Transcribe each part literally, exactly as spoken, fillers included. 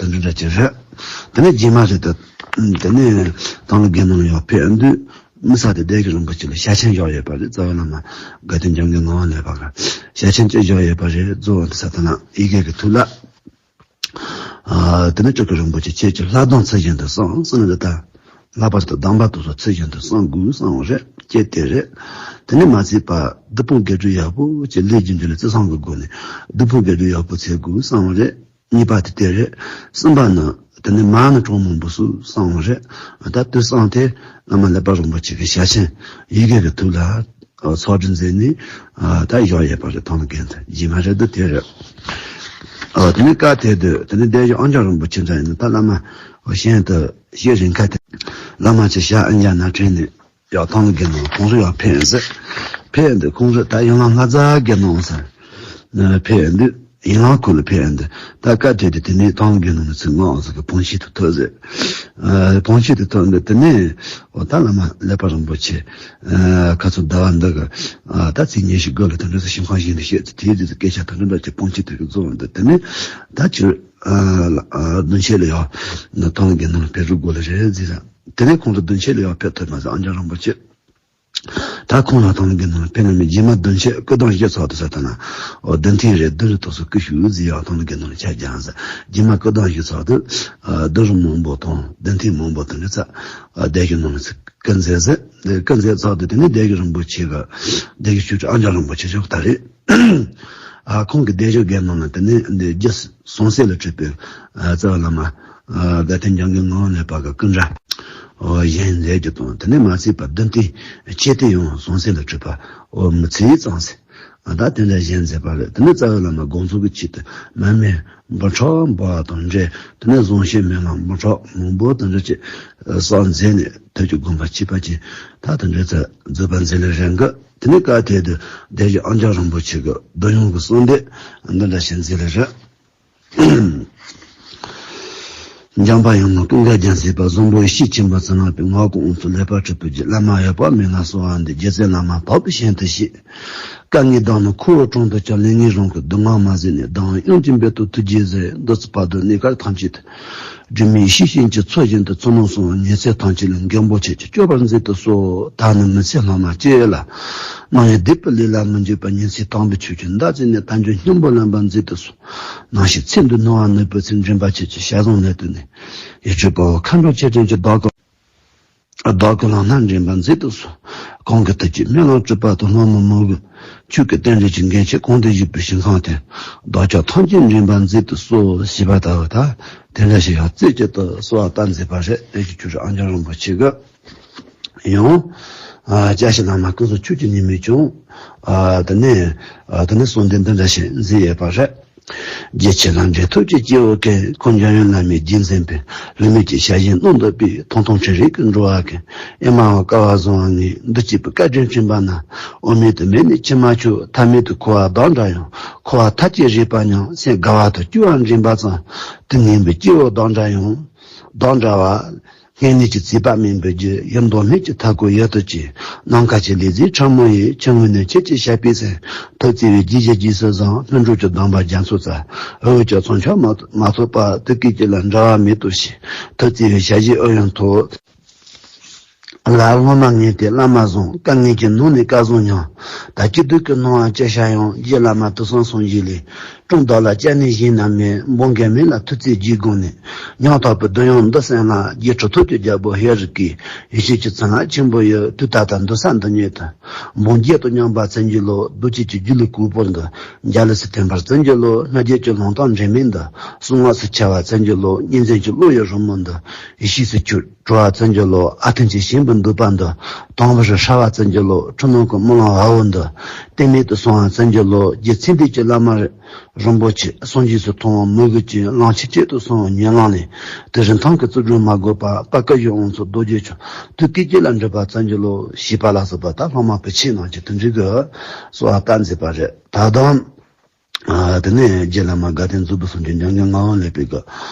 འདི་འདྲ་ཅིག་རེད། དེ་ནས་རྗེས་མ་རེད་དེ། དེ་ནས་ཐང་ལ་དགེ་སློང་ཡང་ཕེབས་དུས་མི་ས་དེ་སྡེ་དགེ་རིན་པོ་ཆེ་ལ་ཞལ་ཆེམས་བཞག་ཡོད་པ་རེད། རྩ་བའི་བླ་མ་དགའ་ལྡན་འཇམ་མགོན་ངག་དབང་ལེགས་པ་ག་ཞལ་ཆེམས་ཅིག་བཞག་ཡོད་པ་རེད། གཙོ་བོ་འདི་ས་ད་ན་ཡི་གེ་གི་ཐུགས་ལ། ཨ། དེ་ནས་སྤྲུལ་སྐུ་རིན་པོ་ཆེ་ཁྱེད་ཀྱི་ལྷ་གདམས་ཚུལ་བཞིན་དུ་གསུངས་ཟེར་ནས་འདི་ལྟར། ལྷག་པར་དུ་གདམས་པ་དེ་ཚོ་ཚུལ་བཞིན་དུ་གསུང་དགོས་གསུངས་པ་རེད། ཁྱེད་དེ་རེད། དེ་ནས་མ་ཚད་པ་བདུད་དཔུང་བགེགས་སྐྲོད་ཡག་པོ་ཅིག་ལས་རྒྱུ་འབྲས་ལ་བརྩི་སྲུང་གི་སྒོ་ནས་བདུད་དཔུང་བགེགས་སྐྲོད་ཡག་པོ་འཚལ་དགོས་གསུངས་པ་རེད། གཉིས་པ་དེ་དེ་རེད། གསུམ་པ་ནི་དེ་ནས་མ་ཎི་གྲངས་མང་པོ་ཞིག་གསུངས་པ་རེད། ད་དེ་གསུངས་ཏེ་བླ་མ་ཀླད་པ་རིན་པོ་ཆེ་གི་ཞལ་ཆེམས་ཡི་གེ་གི་ཐུགས་ལ། ཨ། ཕྱག་བྲིས་མཛད་ནས། ཨ། ད་བཞག་ཡོད་པ་རེད། ཐང་ལ་དགེ་འདུན་རྗེས་མ་རེད་འདུག་དེ་རེད། ཨ། དེ་ནས་སྐབས་དེ་དུས་དེ་ནས་སྡེ་བཞི་ཨང་རྒྱལ་རིན་པོ་ཆེ་འདྲ་ཡིན་ན་ད་བླ་མ་གཞན་དུ་ཤེས་རིང་ཁ་དེ་བླ་མ་ཆེ་ཤ་ཨང་རྒྱལ་ན་ཕྲན་ནས་ཡང་ཐང་ལ་དགེ་འདུན་ཁོང་ཚོ་ཡང་ཕེབས་ཟེར། ཕེབས་འདུག་ཁོང་ཚོ་ད་ཡང་ལ་ལྷ་རྫ་དགེ་འདུན་ཟེར་ཕེབས་འདུག་ཡིན་ལང་ཁུལ་ལ་ཕེབས་ཡོང་དུས་ད་སྐབས་དེ་དུས་དེ་ནས་ཐང་ལ་དགེ་འདུན་ནས་ཚུར་མངགས་ཟེར་གི་བོན་ཆོས་དེ་ཐོས་ཟེར། ཨ། བོན་ཆོས་དེ་ཐོས་འདི་དེ་ནས་འོ་ད་བླ་མ་ཀླད་པ་རིན་པོ་ཆེ། ཨ། ཁ་ཚུར་ཟླ་བ་འདི་གི། ཨ། ད་ཚིག་ཉི་ཤུ་དགུ་ལ་དེ་འདྲ་ཚོ་ཞིང་ཁམས་ཞིང་ལ་བཤད་ཚེ་དེའི་དུས་སུ་སྐད་ཆ་དེ་འདྲ་འདྲ་ཅིག་བོན་ཆོས་དེ་གི་རྫོགས་འདི་དེ་ནས་ད་ཕྱིར། ཨ། བདུན་ཆད་ལ་ཡང་ཐང་ལ་དགེ་འདུན་ལ་ཕེབས་རུ་དགོས་ལ་རེད་ཟེར། དེ་ནས་ཁོང་ཚོ་བདུན་ཆད་ལ་ཡང་ཕེབས་ཐུབ་མ་ཟེར་ཨང་རྒྱལ་རིན་པོ་ཆེ། ད་ཁོང་ལ་ཐང་ལ་དགེ་འདུན་ཕེབས་ན་མི་རྗེས་མ་བདུན་ཆད་སྐུ་གདུང་བཞུགས་ཚར་དུས་ས་ད་ན། འོ་བདུན་ཐེངས་རེ་བདུན་རེ་ཐོག་སོ་སྐུ་བཞུགས་ཟེར་ཡང་ཐང་ལ་དགེ་འདུན་ལ་ཆ་རྒྱག་ཟེར། རྗེས་མ་སྐུ་གདུང་བཞུགས་ཚར་དུས། ཨ། བདུན་རེ་མང་པོ་དང་བདུན་ཐེངས་མང་པོ་དང་རེ་ཚ། ཨ། སྡེ་བཞི་ནང་ལ་སྐུ་མཛད་ཟེར། སྐུ་མཛད་ཚར་དུས་དེ་ནས་སྡེ་བཞི་རིན་པོ་ཆེ་གི་སྡེ་བཞི་ཆོས་སྤྲུལ་ཨང་རྒྱལ་རིན་པོ་ཆེ་ཞོག་ད་རེད། ཨ། ཁོང་གི་སྡེ་བཞི་དགེ་འདུན་ལ་དེ་ནས་འདི་རྒྱུ་གསུང་སྲོལ་ལ་གྲུབ་པའི། ཨ། རྩ་བའི་བླ་མ། ཨ། དགའ་ལྡན་འཇམ་མགོན་ངག་དབང་ལེགས་པ་གི་སྐུ་འདྲ། འོ་བཞེངས་མཛད་རྒྱུ་དང་དེ་ནས་མ་ཚད་པ་བདུན་ཐེངས་ཆེ་དེ་ཡང་གསུང་སྲོལ་ལ་གྲུབ་པ། འོ་མི་ཚེའི་གཙང་སེལ། ཨ། ད་དེ་འདྲ་བཞེངས་མཛད་པ་རེད། དེ་ནས་རྩ་བའི་བླ་མ་དགོངས་རྫོགས་ཀྱི་ཆེད་དུ་མར་མེ་འབུམ་ཕྲག་འབར་བ་དང་འབྲེལ། དེ་ནས་གཟུངས་བཞེས་སྨོན་ལམ་འབུམ་ཕྲག་མང་པོ་དེ་འདྲ་ཅིག་གསོག་མཛད་ནས་ཐུགས་ཀྱི་དགོངས་པ་ཆིབས་པ་ཅན་ད་དེ་འདྲ་ཚོ་མཛད་པ་མཛད་ལས་རན་གི། དེ་ནས་སྐབས་དེ་དུས་སྡེ་བཞི་ཨང་རྒྱལ་རིན་པོ་ཆེ་གི་བདུད་དབྱངས་ཀྱི་གསོལ་འདེབས་འདི་འདྲ་ཞིག་མཛད་ལས་རེད། འཇམ་དཔལ་དབྱངས་ཀུན་དགའ་རྒྱལ་མཛད་པ་བཟང་པོའི་ཡེ་ཤེས་ཆེན་པོ་ཚུལ་ལེན་པའི་ངག་གི་དབང་ཕྱུག་ལེགས་པར་གྲུབ་པའི་རྒྱུད། བླ་མ་ཡོད་པ་མན་ངག་གསོལ་བ་འདེབས། རྗེ་བཙུན་བླ་མ་དག་པའི་ཞིང་དུ་གཤེགས། དཀའ་ངལ་དང་ནི་འཁོར་བའི་གྲོང་དུ་བསྐྱལ། ལས་ངན་རང་གི་སྡུག་བསྔལ་མ་བཟོད་ནས། སྡུག་བསྔལ་དབྱངས་ཀྱིས་འབོད་དོ་ཐུགས་རྗེས་གཟིགས། བདུད་རྩི་བར་དོའི་གནས་སྐབས་ཐམས་ཅད་དུ། སྒྱུ་མའི་ཡེ་ཤེས་སྤྱན་གྱིས་མཚོན་བཞིན་དུ། ཚོགས་རྣམས་བསྲུང་བའི་ཉེན་སྲེག་ཐམས་ཅད་ལས། མགོན་པོ་ཁྱེད་ཀྱིས་སྐྱོབ་པར་མཛད་དུ་གསོལ། ད་ནི་མི་ཚེ་སློབ་མ་སྤྱི་ཡོངས་ལ། གནང་བའི་སྡིག་པའི་ལས་ལ་མི་འཇིགས་པར། ཉིན་མཚན་དམ་པའི་ཆོས་ཀྱི་མདའ་རྩེ་ནས། དལ་འབྱོར་སྙིང་པོ་ལེན་པར་མཛད་དུ་གསོལ། ནམ་ཞིག་ཚེ་འདིར་སྣང་བ་ནུབ་པའི་ཚེ། འདྲེན་པ་ཁྱེད་ཀྱི་ཞལ་བཟང་ལེགས་བཏུད་ནས། ཡིད་སྤྲུལ་དཔའ་བོ་མཁའ་འགྲོ་ཆེ་ཆུང་གི་བདག་གི། བདག་གི་ལག་ན་འདྲེན་པར་མཛད་དུ་གསོལ། གང་གི་ཐུགས་ཀྱིས་སྨོན་ལམ་གྲུབ་པ་དང་། སློབ་མ་མོས་གུས་ཆོས་ཀྱི་རྟེན་འབྲེལ་གྱི་འགན་ཆེ། གང་དུ་བཞུགས་པའི་ཞིང་ཁམས་དེར། བདག་ཅག་ཐམས་ཅད་འདྲེན་པར་མཛད་དུ་གསོལ། ཞེས་པ་ལྟ་བུ་དང་དེ་འདྲ་ཞིག་ཡང་རྩེ་གཅིག་ཏུ་གསོལ་བ་བཏབ་མཛད་པ་རེད། དེ་བཞིན་ཆོས་སྤྲུལ་ཨང་རྒྱལ་རིན་པོ་ཆེ་གིས་ཡང་། ཨ། སྐྱ་ཞིང་བླ་མ་ཀུན་བཟང་ཆོས་ཀྱི་ཉི་མས་ཀྱང་། ཨ། དེ་ནས། ཨ། དེ་ནས་གསུང་འདི་འདི་འདྲ་ཞིག་མཛད་ཡོད་པ་རེད། རྗེ་ཁྱེད་ལ་འབྲེལ་ཐོགས་ཀྱི་སྐྱེ་བོ་ཀུན། ཁོང་འཇམ་དབྱངས་བླ་མའི་རྗེས་འཛིན་པའི། བསླུ་མེད་ཀྱི་ཞལ་བཞེས་གནང་འདོད་པའི། ཐང་སྟོང་ཁྲི་རིང་གི་འགྲོ་བ་ཀུན། ཨེ་མ་འོ་སྐལ་བ་བཟང་བ་ངས། འདི་སྐྱེས་བུའི་བཀའ་དྲིན་དྲན་པ་ན། འོ་མེད་དུ་མེད་ནས་མཆི་མ་ཁྱོག་ཐབས་མེད་དུ་འཁོར་བ་བདག་འདྲ་ཡང་། འཁོར་བ་མཐའ་ཅན་རེད་པ་སྙམ། སེམས་དགའ་བ་དང་སྐྱོ་བ་འདྲེས་པ་ཙམ། དུས་ངན་པའི་སྐྱེ་བོ་བདག་འདྲ་ཡང་། བདག་འདྲ་བ། སྔས་ནས་ཀྱི་བརྩེ་བ་སྨིན་པའི་རྒྱུ། ཡུམ་གདོང་སྨད་ཀྱི་མཐའ་སྐོར་ཡུལ་དུ་སྐྱེས། ནམ་མཁའ་ཆེ་ལས་མཛེས་ཁྲ་མོ་ཡིས། ཆུ་ངོས་ནས་ཁྱེད་ཀྱི་ཞབས་པད་ཟིན། ཐུགས་བརྩེ་བའི་རྗེས་བཞིན་རྗེས་སུ་བཟུང་། ལྷུན་གྲུབ་ཀྱི་གདམས་པ་རྒྱ་མཚོ་བཙལ། འུ་ཅག་ཚོང་ཆོག་མ་མ་ཐོབ་པ། དུས་སྐད་ཅིག་ལ་འབྲལ་བ་མེད་དོ་ཞེས། ཐུགས་བརྩེ་བའི་ཞལ་བཞེས་ཨུ་ཡོན་ཐོག་ལ། སློབ་མ་ངས་དེ་བླ་མ་བཟང་། དཀའ་ངལ་གྱི་ནང་ནས་སྐལ་བཟང་མྱངས། ད་ཅི་སྡུག་གི་སྣང་བ་ཅི་བྱ་ཡང་། རྗེ་བླ་མ་དུས་གསུམ་གསུང་བཞིན་ལས། སྲུང་བདག་ལ་སྐྱབས་གནས་གཞན་ན་མེད། འབངས་འགལ་མེད་ལ་ཐུགས་བརྩེས་རྗེས་དགོངས་ནས། ཉམ་ཐག་པའི་བདུད་དབྱངས་འདི་གསན་ལ། རྗེ་གྲུབ་ཐོབ་ཀྱི་རྒྱལ་པོ་ཧེ་རུ་ཀས། ཡེ་ཤེས་ཀྱི་ཚོན་ལ་ཆེན་པོ་ཡོད། དུས་ད་ལྟ་འདུག་ས་འདི་ཉིད་དུ། འབངས་རྒྱལ་དུ་སྙོམས་པར་བརྩོན་གྱི་ལོ། རྡོ་རྗེ་ཀྱི་རྒྱུད་ལུགས་གོས་པོ་འདི། འཇའ་ལུས་སུ་ཐིམ་པར་བརྩོན་གྱི་ལོ། སྔར་རྒྱལ་གྱི་ལུང་རྟོགས་འདྲེས་མའི་འདི། གསང་སྔགས་སུ་འཆར་བར་བརྩོན་གྱི་ལོ། གཉིས་འཛིན་གྱི་བློ་ཡི་རོལ་མོ་འདི། ཡེ་ཤེས་སུ་གྱུར། གྲོལ་བར་བརྩོན་གྱི་ལོ། ཨ་ཐུན་གྱི་ཞིང་པའི་འདོད་པ་འདི། དང་པོ་རུ་ཧྲ་བར་བརྩོན་གྱི་ལོ། འཁྲུལ་སྣང་གི་རྨི་ལམ་བ་བོ་འདི། གཏད་མེད་དུ་སོང་བར་བརྩོན་གྱི་ལོ། རྗེ་ཚེ་འདས་ཀྱི་བླ་མ་རིན་པོ་ཆེ། སངས་རྒྱས་སུ་མཐོང་བ་མོས་གུས་ཀྱི། གླང་ཆེན་གཅིག་ཏུ་སོང་བའི་ཉེ་ལམ་ནས། དེ་རིན་ཐང་གི་རྩིས་འགྲོས་མ་དགོས་པ། དཔལ་བཀའ་བཞིན་དབང་ཕྱུག་རྡོ་རྗེ་འཆང་། དུས་སྐད་ཅིག་ལ་འགྲུབ་པར་བརྩོན་གྱི་ལོ། ཞེས་པ་ལ་སོགས་པ་ད་སློབ་མ་བུ་ཆེན་རྣམས་ཀྱིས་དེ་འདྲའི་གི་གསོལ་བ་བཏབ་མཛད་པ་རེད། ད་དུང་། ཨ། དེ་ནས་རྗེ་བླ་མ་དགའ་ལྡན་རྫོགས་པའི་སངས་རྒྱས་འཇམ་མགོན་ངག་དབང་ལེགས་པའི་སྐུ།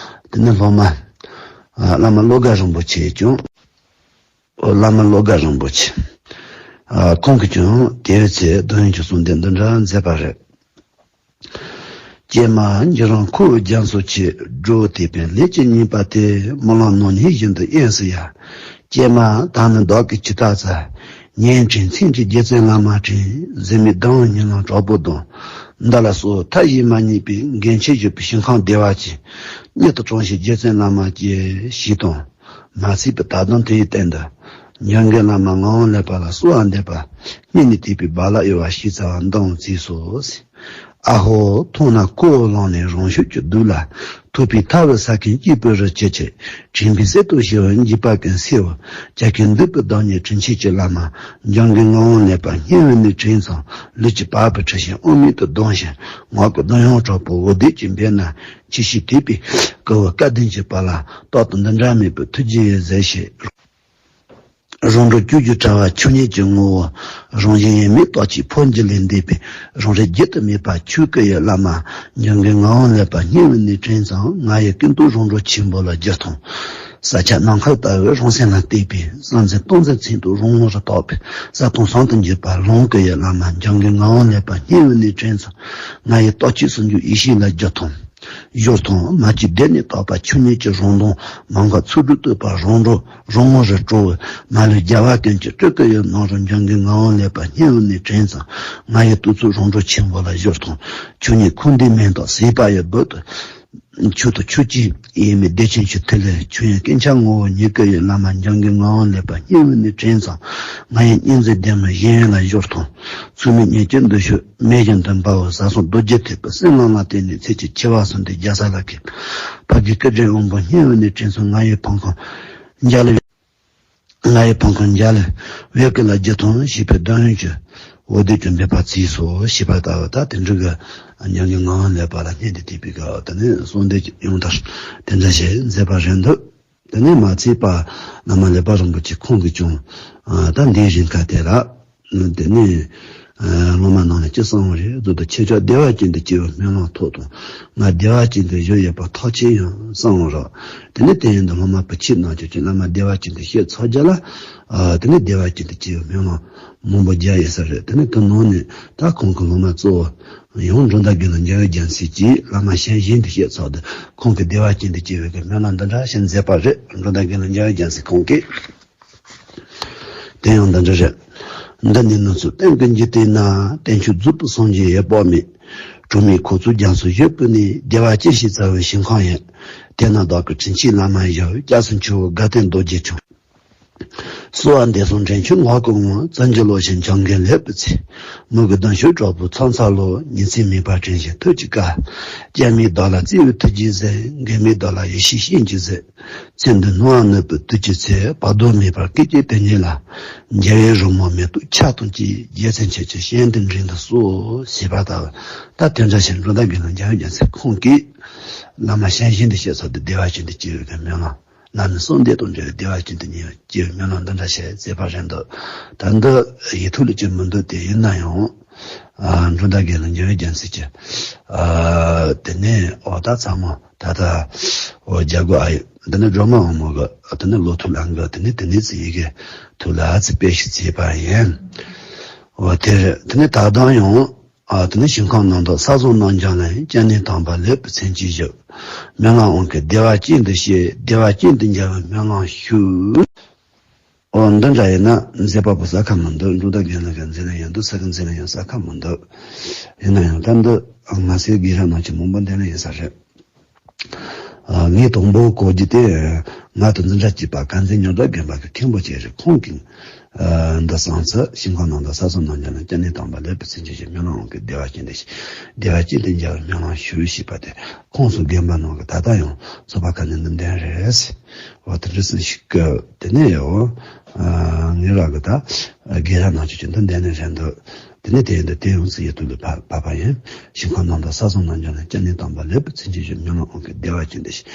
དེ་ནས་སློབ་མ། ཨ། བླ་མ་བློ་དགའ་རིན་པོ་ཆེས་ཀྱང་། ཨོ། བླ་མ་བློ་དགའ་རིན་པོ་ཆེ། ཨ། ཁོང་གིས་ཀྱང་དེའི་ཚེ་བདུད་དབྱངས་ཀྱི་གསུང་འདི་འདི་འདྲ་མཛད་པ་རེད། ཀྱེ་མ་ཉན་རང་ཁོ་བོའི་རྒྱ་མཚོ་ཆེ། འགྲོ་བོ་དེ་པའི་ལས་ཀྱི་ཉེས་པ་དེ། རྨི་ལམ་ནང་ནི་བཞིན་དུ་ཡིན་སྲིད་ཡ། ཀྱེ་མ་ད་ནི་བདག་གིས་ཇི་ལྟར་བཙལ། ཉན་དྲིན་མཚན་གྱི་རྗེ་བཙུན་བླ་མ་དྲིན། གཟི་མིག་ལྡང་བའི་ཉིན་ལམ་དྲག་པོ་གདོང་། འདི་ལ་སོགས་མཐའ་ཡས་མ་རྙེད་པའི། འགན་ཆེ་བཞུགས་པའི་ཞིང་ཁམས་བདེ་བ་ཅན། མྱུར་དུ་དྲངས་ཤིག་རྗེ་བཙུན་བླ་མ་ཀྱེ་ཞེས་དང་། མ་ཚིག་པའི་ད་དུང་དེའི་སྟེང་དུ། འཇམ་མགོན་བླ་མ་ངག་དབང་ལེགས་པ་ལ་གསོལ་བ་འདེབས་པ། སྙིང་ནས་དད་པའི་རྦ་རླབས་གཡོ་བ་ཞེས་བྱ་བ་འདི་འོང་བརྩིས་སོ། ཨ་ཧོ། མཐོང་ན་ཁོ་བོ་ལོང་ནས་རང་ཤུགས་ཀྱིས་བསྡུས་ལ། ཐོས་པས་ཐར་བའི་ས་ཁམས་སྐྱེ་བོའི་རི་ཁྱེར་ཁྱེར། དྲན་པས་གསེར་དང་བྱེ་བའི་འཇིགས་པ་ཀུན་སེལ་བ། ཀྱེ་ཀྱེ་འདུས་པའི་བདག་ཉིད་དྲིན་ཆེན་གྱི་བླ་མ། འཇམ་མགོན་ངག་དབང་ལེགས་པ་བསྙེན་བཀུར་ནས་དྲན་ཙམ། ལུས་ཀྱི་བ་སྤུའི་དྲི་ཞིམ་དབུ་མེད་དུ་ལྡང་ཞིང་། ངག་གི་རྡུལ་དབྱངས་དྲག་པོ་འོད་ལྡེར་གྱིས་འབེབས་ན། ཅི་ཞིག་དད་པས་བསྐུལ་བའི་བཀའ་དྲིན་གྱི་དཔལ་ལ། རྟག་ཏུ་འདི་འདྲ་མེད་པའི་ཐུགས་རྗེ་ཡིས་གཟིགས་ཤིག་རང་གྲོལ་སྤྱོད་བརྒྱུད་དྲ་བ་ཆོས་ཉིད་ཀྱི་ངོ་བོ། རང་བཞིན་དབྱེར་མེད་རྟག་གཅིག་འཕོ་འགྱུར་ལས་འདས་པའི། རང་རིག་བརྗོད་དུ་མེད་པ་ཆོས་སྐུ་ཡི་བླ་མ། འཇམ་མགོན་ངག་དབང་ལེགས་པ་བསྙེན་བཀུར་ནས་དྲན་ཙམ། ང་ཡི་ཀུན་རྟོག་རང་གྲོལ་ཆེན་པོ་ལ་རྒྱུད་མཐོང་། ས་ཆ་ནམ་མཁའ་ལྟ་བུའི་རང་སེམས་ལ་བལྟས་པས། བསམ་གཟས་རྟོགས་གཟས་མཚན་རྟོག་རང་ངོ་རུ་བཏགས་པས། ས་དང་ཟུང་དུ་འཇུག་པ་ལོངས་སྐུ་ཡི་བླ་མ། འཇམ་མགོན་ངག་དབང་ལེགས་པ་བསྙེན་བཀུར་ནས་དྲན་ཙམ། ང་ཡི་རྟག་གཅིག་ཟུང་འཇུག་ཡེ་ཤེས་ལ་རྒྱུད་མཐོང་། ཞོར་མཐོང་མ་སྐྱེས་བདེ་གནས་དག་པ་ཆོས་ཉིད་ཀྱི་རང་གདངས། མ་འགགས་ཚུལ་གྲུབ་རྟོགས་པ་རང་གྲོལ་རང་ངོ་རུ་གྲོལ་བའི། མ་ལུས་རྒྱལ་བ་ཀུན་གྱི་སྤྲུལ་སྐུ་ཡི་ནང་རུ། འཇམ་མགོན་ངག་དབང་ལེགས་པ་བསྙེན་བཀུར་ནས་དྲན་ཙམ། ང་ཡི་རྟོགས་ཚོགས་རང་གྲོལ་ཆེན་པོ་ལ་ཞོར་མཐོང་། ཆོས་ཉིད་འཁོར་འདས་མེ་ཏོག་ཟད་པ་ཡི་སྦུག་ཏུ། མཆོག་ཏུ་ཆོས་ཀྱི་དབྱེར་མེད་བདེ་ཆེན་གྱི་མཐུ་ལས། ཆོས་དབྱིངས་སྐྱེ་འཆར་ངོ་བོ་ཉིད་སྐུ་ཡི་བླ་མ། འཇམ་མགོན་ངག་དབང་ལེགས་པ་བསྙེན་བཀུར་ནས་དྲན་ཙམ། ང་ཡི་སྙིང་གཟེར་ལྡན་མའི་གཞལ་ཡས་ལ་ཞོར་མཐོང་། ཚུལ་མིན་ཉེས་སྐྱོན་འདི་ཤོར་མེ་བཞིན་དུ་འབར་བའི། ཟ་སོགས་རྡོ་རྗེ་ཐེག་པའི་སེམས་ལམ་ལ་བརྟེན་ནས། ཚེ་གཅིག་འཆི་བ་གསུམ་འདས་རྒྱལ་ས་ལ་ཁེལ། ཕ་གིའི་སྐུ་དྲིན་དབང་པོ་བསྙེན་བཀུར་ནས་དྲན་ཙམ། ང་ཡི་ཕུང་ཁམས་འཇའ་ལུས། ང་ཡི་ཕུང་ཁམས་འཇའ་ལུས་པའི་སྐུ་ལ་རྒྱུད་མཐོང་ཞེས་པའི་དོན་ཡོད་ཀྱི། འོད་ལྡེར་གྱིས་འབེབས་པ་བརྩིས་སོ་ཞེས་པ་ལྟ་བུ། ད་དེ་འདྲ་གི་ཉམས་ཀྱི་ངག་དབང་ལེགས་པ་ལ་བསྙེན་ཏེ་དད་པའི་སྐབས་དེ་ནས་གསོལ་འདེབས་ཀྱི་ཡང་དག་དེ་འདྲ་ཞིག་མཛད་པ་རེད་འདུག་དེ་ནས་མ་ཚད་པ་བླ་མ་ལེགས་པ་རིན་པོ་ཆེ་ཁོང་གིས་ཀྱང་ད་འདིའི་རིང་ཁ་དེ་ལ། དེ་ནས་སློབ་མ་རྣམས་ལ་ཅི་གསུངས་པ་རེད་ཟེར་དུས། ཁྱེད་ཅག་བདེ་བ་ཅན་དུ་སྐྱེ་བའི་སྨོན་ལམ་ཐོག་དང་། ང་བདེ་བ་ཅན་དུ་བཞུགས་ཡོད་པ་ཐག་ཆོད་ཡིན་གསུངས་པ་རེད། དེ་ནས་དེ་ཡིན་དུས་སློབ་མ་བུ་ཁྱེད་རྣམས་ཀྱིས་ཀྱང་བླ་མ་བདེ་བ་ཅན་དུ་གཤེགས་ཚར་རྗེས་ལ། དེ་ནས་བདེ་བ་ཅན་དུ་སྐྱེ་བའི་སྨོན་ལམ་མང་པོ་རྒྱག་ཡོད་ས་རེད། དེ་ནས་དེ་ནང་ནས་ད་ཁོང་གི་སློབ་མ་གཙོ་བོ་ཡང་འགྲོ་མདའ་དགེ་ལེགས་འཇམ་དབྱངས་རྒྱལ་མཚན་གྱིས་བླ་མ་ཞལ་བཞེས་ཏེ་བཤད་ཚར་དུས། ཁོང་གིས་བདེ་བ་ཅན་དུ་སྐྱེ་བའི་གི་སྨོན་ལམ་འདི་འདྲ་ཞིག་མཛད་པ་རེད། འགྲོ་མདའ་དགེ་ལེགས་འཇམ་དབྱངས་རྒྱལ་མཚན་ཁོང་གིས། དེ་ཡང་འདི་འདྲ་རེད། འདི་ནི་ནུབ་ཕྱོགས་སྟེང་གི་འཇིག་རྟེན་ན། བསྟན་བཅོས་རྫོགས་པའི་སངས་རྒྱས་ཡི་དཔག་མེད། གྲངས་མེད་འཁོར་ཚོགས་རྒྱ་མཚོ་བཞི་པོ་ནས། བདེ་བ་ཅན་ཞེས་བྱ་བའི་ཞིང་ཁམས་ཡིན། དེ་ན་བདག་གི་དྲིན་ཆེན་བླ་མ་བཞུགས། སྐྱབས་སུ་མཆིའོ་དགའ་སྟོན་རྡོ་རྗེ་འཆང་། གསོལ་བ་འདེབས་སོ་དྲིན་ཆེན་ངག་གི་དབང་། བརྩོན་འགྲུས་བློ་ཆེན་འཇམ་མགོན་ལེགས་པའི་ཚེ། མོས་གུས་གདུང་ཤུགས་དྲག་པོས་ཚང་ཚང་བློ། ཉིན་མཚན་མེད་པར་དྲན་ཞིང་ཐུགས་ཀྱི་བཀའ། སྐྱབས་མེད་བདག་ལ་བརྩེ་བའི་ཐུགས་རྗེས་གཟིགས། མགོན་མེད་བདག་ལ་ཡེ་ཤེས་སྤྱན་གྱིས་གཟིགས། མཚན་འདི་སྣང་བ་ནུབ་པའི་དུས་ཀྱི་ཚེ། བར་དོ་མེད་པར་སྐད་ཅིག་དེ་ཉིད་ལ། རྒྱལ་བའི་རོལ་མོ་མེ་ཏོག་ཆར་དང་བཅས། རྒྱལ་མཚན་ཁྱེད་ཀྱི་ཞལ་འདི་འདྲེན་དུ་གསོལ། ཞེས་པ་ལྟ་བུ། ད་དེ་འདྲ་ཞིག་འགྲོ་མདའ་དགེ་ལེགས་འཇམ་དབྱངས་རྒྱལ་མཚན་ཁོང་གིས་བླ་མ་ཞལ་བཞེས་ཏེ་བཤད་ཚར་དུས་བདེ་བ་ཅན་དུ་སྐྱེ་བའི་གི་སྨོན་ལམ། བླ་མའི་གསོལ་འདེབས་དང་འབྲེལ་བའི་བདེ་བ་ཅན་དུ་སྐྱེ་བའི་སྨོན་ལམ་འདི་འདྲ་ཞིག་མཛད་པ་རེད་འདུག་ད་འདི་ཡིག་ཐོག་ལ་ཅིག་མི་འདུག་དེ་ཡིན་ན་ཡང་། ཨ། འགྲོ་མདའ་དགེ་ལེགས་འཇམ་དབྱངས་རྒྱལ་མཚན་གྱིས། ཨ། དེ་ནས་འོ་ད་ཚང་མ་ད་ལྟ་འོ་རྒྱལ་སྒོ་ཨ་ཡེ་འདི་ནི་སྒྲོལ་མ་དབང་མོ་གི་དེ་ནི་ལོ་ཐོ་ལ་འགའ་དེ་ནི་དེ་ནི་ཚེ་ཡི་གེ་ཐོག་ལ་ཨ་ཙི་དཔེ་ཞིག་བྱས་པ་ཡིན། འོ་དེ་རེད། དེ་ནི་ད་ལྟ་ཡང་། ཨ། དེ་ནས་ཞིང་ཁམས་རྣམ་དག་ས་གསུམ་རྣམས་ཀྱང་ལེན། སྐྱབས་གནས་དམ་པ་ལེགས་པའི་མཚན་གྱིས་བཞུགས། སྨོན་ལམ་དབང་གིས་བདེ་བ་ཅན་དུ་གཤེགས། བདེ་བ་ཅན་དུ་འཇལ་བའི་སྨོན་ལམ་ཞུ། འོ་འདི་འདྲ་ཡིན་ན་མཛད་པ་པོ་ས་ཁ་མི་འདུག་འགྲོ་མདའ་དགེ་ལེགས་ཀྱི་མཛད་ལན་ཡང་འདུག་ས་ཀྱི་མཛད་ལན་ཡང་ས་ཁ་མི་འདུག་ཡིན་ན་ཡང་ད་འདི་ང་ཚོའི་དགེ་རྒན་རྣམས་ཀྱིས་མང་པོ་འདི་ལན་ཡིན་ས་རེད། ཨ། ངས་དང་པོ་གོ་རྒྱུ་དེ། ང་དང་འཛིན་གྲྭ་གཅིག་པ་དཀར་མཛེས་ཉི་ཟླ་དགོན་པ་གི་མཁན་པོ་ཅིག་རེད། ཁོང་གིས། ཨ། འདི་གསུངས་ཚུལ། ཞིང་ཁམས་རྣམ་དག་ས་གསུམ་རྣམས་ཀྱང་ལེན། སྐྱབས་གནས་དམ་པ་ལེགས་པའི་མཚན་གྱིས་བཞུགས། སྨོན་ལམ་དབང་གིས་བདེ་བ་ཅན་དུ་གཤེགས། བདེ་བ་ཅན་དུ་འཇལ་བའི་སྨོན་ལམ་ཞུ་ཞེས་པ་དེ། ཁོང་ཚོ་དགོན་པ་ནང་གི་ད་ལྟ་ཡང་ཚོགས་པ་ཁག་ནས་ནུབ་བསྟན་རེད། འོ་དེ་འདྲ་ཟེར་ཞིག་གི་དེ་ནས་འོ། ཨ། ངེད་རང་གི་ད་དགེ་རྒན་རྣམས་ཀྱིས་ཀྱང་འདི་འདྲ་ནས་རེད་འདུག་དེ་ནས་དེ་ཡིན་དུས་དེ་ཡང་ཚིག་ཡིག་ཐོག་ལ་ཕབ་ཕབ་པ་ཡིན། ཞིང་ཁམས་རྣམ་དག་ས་གསུམ་རྣམས་ཀྱང་ལེན། སྐྱབས་གནས་དམ་པ་ལེགས་པའི་མཚན་གྱིས་བཞུགས། སྨོན་ལམ་དབང་གིས་བདེ་བ་ཅན་དུ་གཤེགས།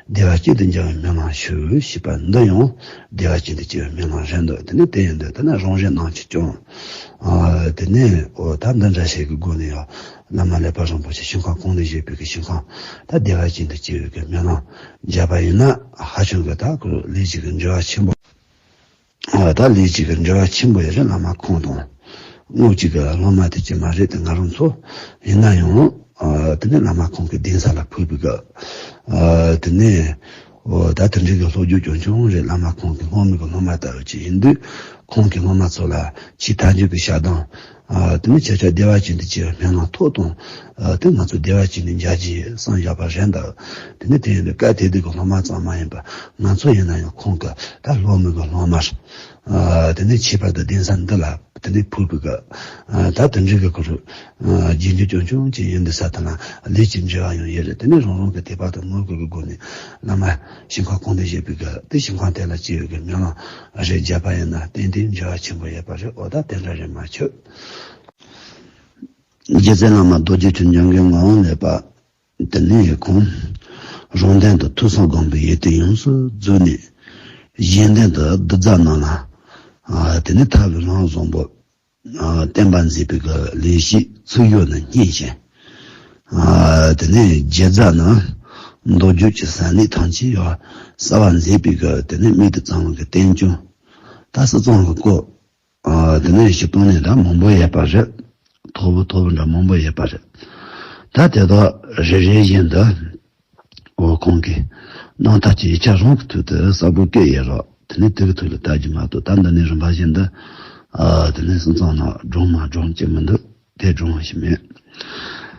བདེ་བ་ཅན་དུ་འཇལ་བའི་སྨོན་ལམ་ཞུ་ཞེས་པ་འདི་ཡང་བདེ་བ་ཅན་དུ་སྐྱེ་བའི་སྨོན་ལམ་རེད་འདུག་དེ་ནས་དེ་ཡིན་དུས་དེ་ནས་རང་གཞན་རྣམས་ཀྱིས་ཀྱང་། ཨ། དེ་ནས་འོ་ད་འདི་འདྲ་ཞིག་གི་སྒོ་ནས་ཡང་བླ་མ་ལེགས་པ་རིན་པོ་ཆེ་ཞིང་ཁམས་གང་ནས་བཞུགས་པའི་གི་ཞིང་ཁམས་ད་བདེ་བ་ཅན་དུ་སྐྱེ་བའི་གི་སྨོན་ལམ་བརྒྱབ་པ་ཡིན་ན། ཧ་ཅང་གི་ད་ཁོ་ལས་ཀྱི་གི་འབྲེལ་བ་ཆེན་པོ། ཨ། ད་ལས་ཀྱི་གི་འབྲེལ་བ་ཆེན་པོ་ཡོད་རེད། བླ་མ་ཁོང་དང་དངོས་གཅིག་གི་སློབ་མ་དེ་ཅིག་མ་རེད་དེ། ང་རང་ཚོ་ཡིན་ན་ཡང་ ཨ་དེ་ནས་བླ་མ་ཁོང་གི་གདན་ས་ལ་ཕུལ་བའི་སྐབས། ཨ་དེ་ནས་འོ་ད་དེ་འདྲའི་གི་སློབ་སྦྱོང་ཆུང་ཆུང་རེད། བླ་མ་ཁོང་གི་སློབ་མའི་གི་སློབ་མ་ལྟ་བུ་ཅིག་ཡིན་དུས། ཁོང་གི་སློབ་མ་ཚོ་ལ་ཆེས་མཐའ་མཇུག་གི་ཞལ་གདམས། ཨ་དེ་ནས་ཁྱེད་ཅག་བདེ་བ་ཅན་དུ་སྐྱེ་བའི་སྨོན་ལམ་ཐོག་དང་། ཨ་དེ་ང་ཚོ་བདེ་བ་ཅན་དུ་མཇལ་རྒྱུ་ཡིན་གསུངས་བཞག་པ་རེད་འདུག་དེ་ནས་དེ་ཡིན་དུས་སྐབས་དེ་དུས་ཀྱི་སློབ་མ་ཙམ་མ་ཡིན་པར་ང་ཚོ་ཡིན་ན་ཡང་ཁོང་གི་ད་སློབ་མའི་གི་སློབ་མ་རེད། ཨ་དེ་ནས་ཁྱད་པར་དུ་གདན་ས་འདི་ལ་དེ་ནས་ཕུལ་བའི་སྐབས། ཨ་ད་དེ་འདྲའི་གི་ཁོ་རུ་ཨ་རྗེས་འཇུག་ཆུང་ཆུང་ཅིག་ཡིན་དུས་ས་དེ་ལ་ལས་ཀྱི་འབྲེལ་བ་ཡང་ཡོད་རེད། དེ་ནས་རང་རང་གི་དད་པ་དང་མོས་གུས་ཀྱི་སྒོ་ནས་བླ་མ་ཞིང་ཁམས་གང་དུ་བཞུགས་པའི་སྐབས་དེ་ཞིང་ཁམས་དེ་ལ་སྐྱེ་བའི་གི་སྨོན་ལམ་རེ་བརྒྱབ་པ་ཡིན་ན་ཏན་ཏན་འབྲེལ་བ་ཆེན་པོ་ཡོད་པ་རེད། འོ་ད་དེ་འདྲ་རེད་མ་ཆོད། རྗེ་བཙུན་བླ་མ་རྡོ་རྗེ་འཆང་འཇམ་མགོན་ངག་དབང་ལེགས་པ། དེ་ནས་ཁོང་རང་དོན་དུ་ཐོས་བསམ་སྒོམ་པའི་ཡིད་རྟོན་ཡོངས་སུ་རྫོགས་ནས། གཞན་དོན་དུ་གདུལ་བྱ་རྣམས་ལ་ཨ་དེ་ནས་ཐར་པའི་ལམ་བཟང་པོ་ཨ་བསྟན་པ་མཛད་པའི་གི་ལས་ཤིག་ཚུགས་ཡོད་ན་སྙིང་རྗེ། ཨ་དེ་ནས་རྗེ་བཙུན་ནི་མདོ་རྒྱུད་ཀྱི་ཟབ་གནད་ཐམས་ཅད་ཡང་གསལ་བར་མཛད་པའི་གི་དེ་ནས་མིག་ཏུ་བརྩམས་པའི་གི་རྟེན་འབྱུང་ད་སྲིད་གཙང་གི་སྐོར། ཨ་དེ་ནས་ཞིག་གཏོང་ནས་འདྲ་མང་པོ་ཡོད་པ་རེད། མཐོ་པོ་མཐོ་པོ་འདྲ་མང་པོ་ཡོད་པ་རེད། ད་དེ་དག་རེ་རེ་བཞིན་དུ་འོ་ཁོང་གིས་རྣམ་ཐར་གྱི་ཡིག་ཆ་རང་གི་ཐོག་ཏུ་གསལ་པོ་བཀོད་ཡོད་རོགས། དེ་ནས་དེ་གི་ཐོག་ལ་ལྟ་རྒྱུ་མ་གཏོགས། ད་འདི་ནས་རིམ་པ་བཞིན་དུ་ཨ་དེ་ནས་སེམས་ཙམ་ན་སྒྲུང་མ་སྒྲུང་ཅི་མི་འདུག་དེ་སྒྲུང་ཞིག་མེད།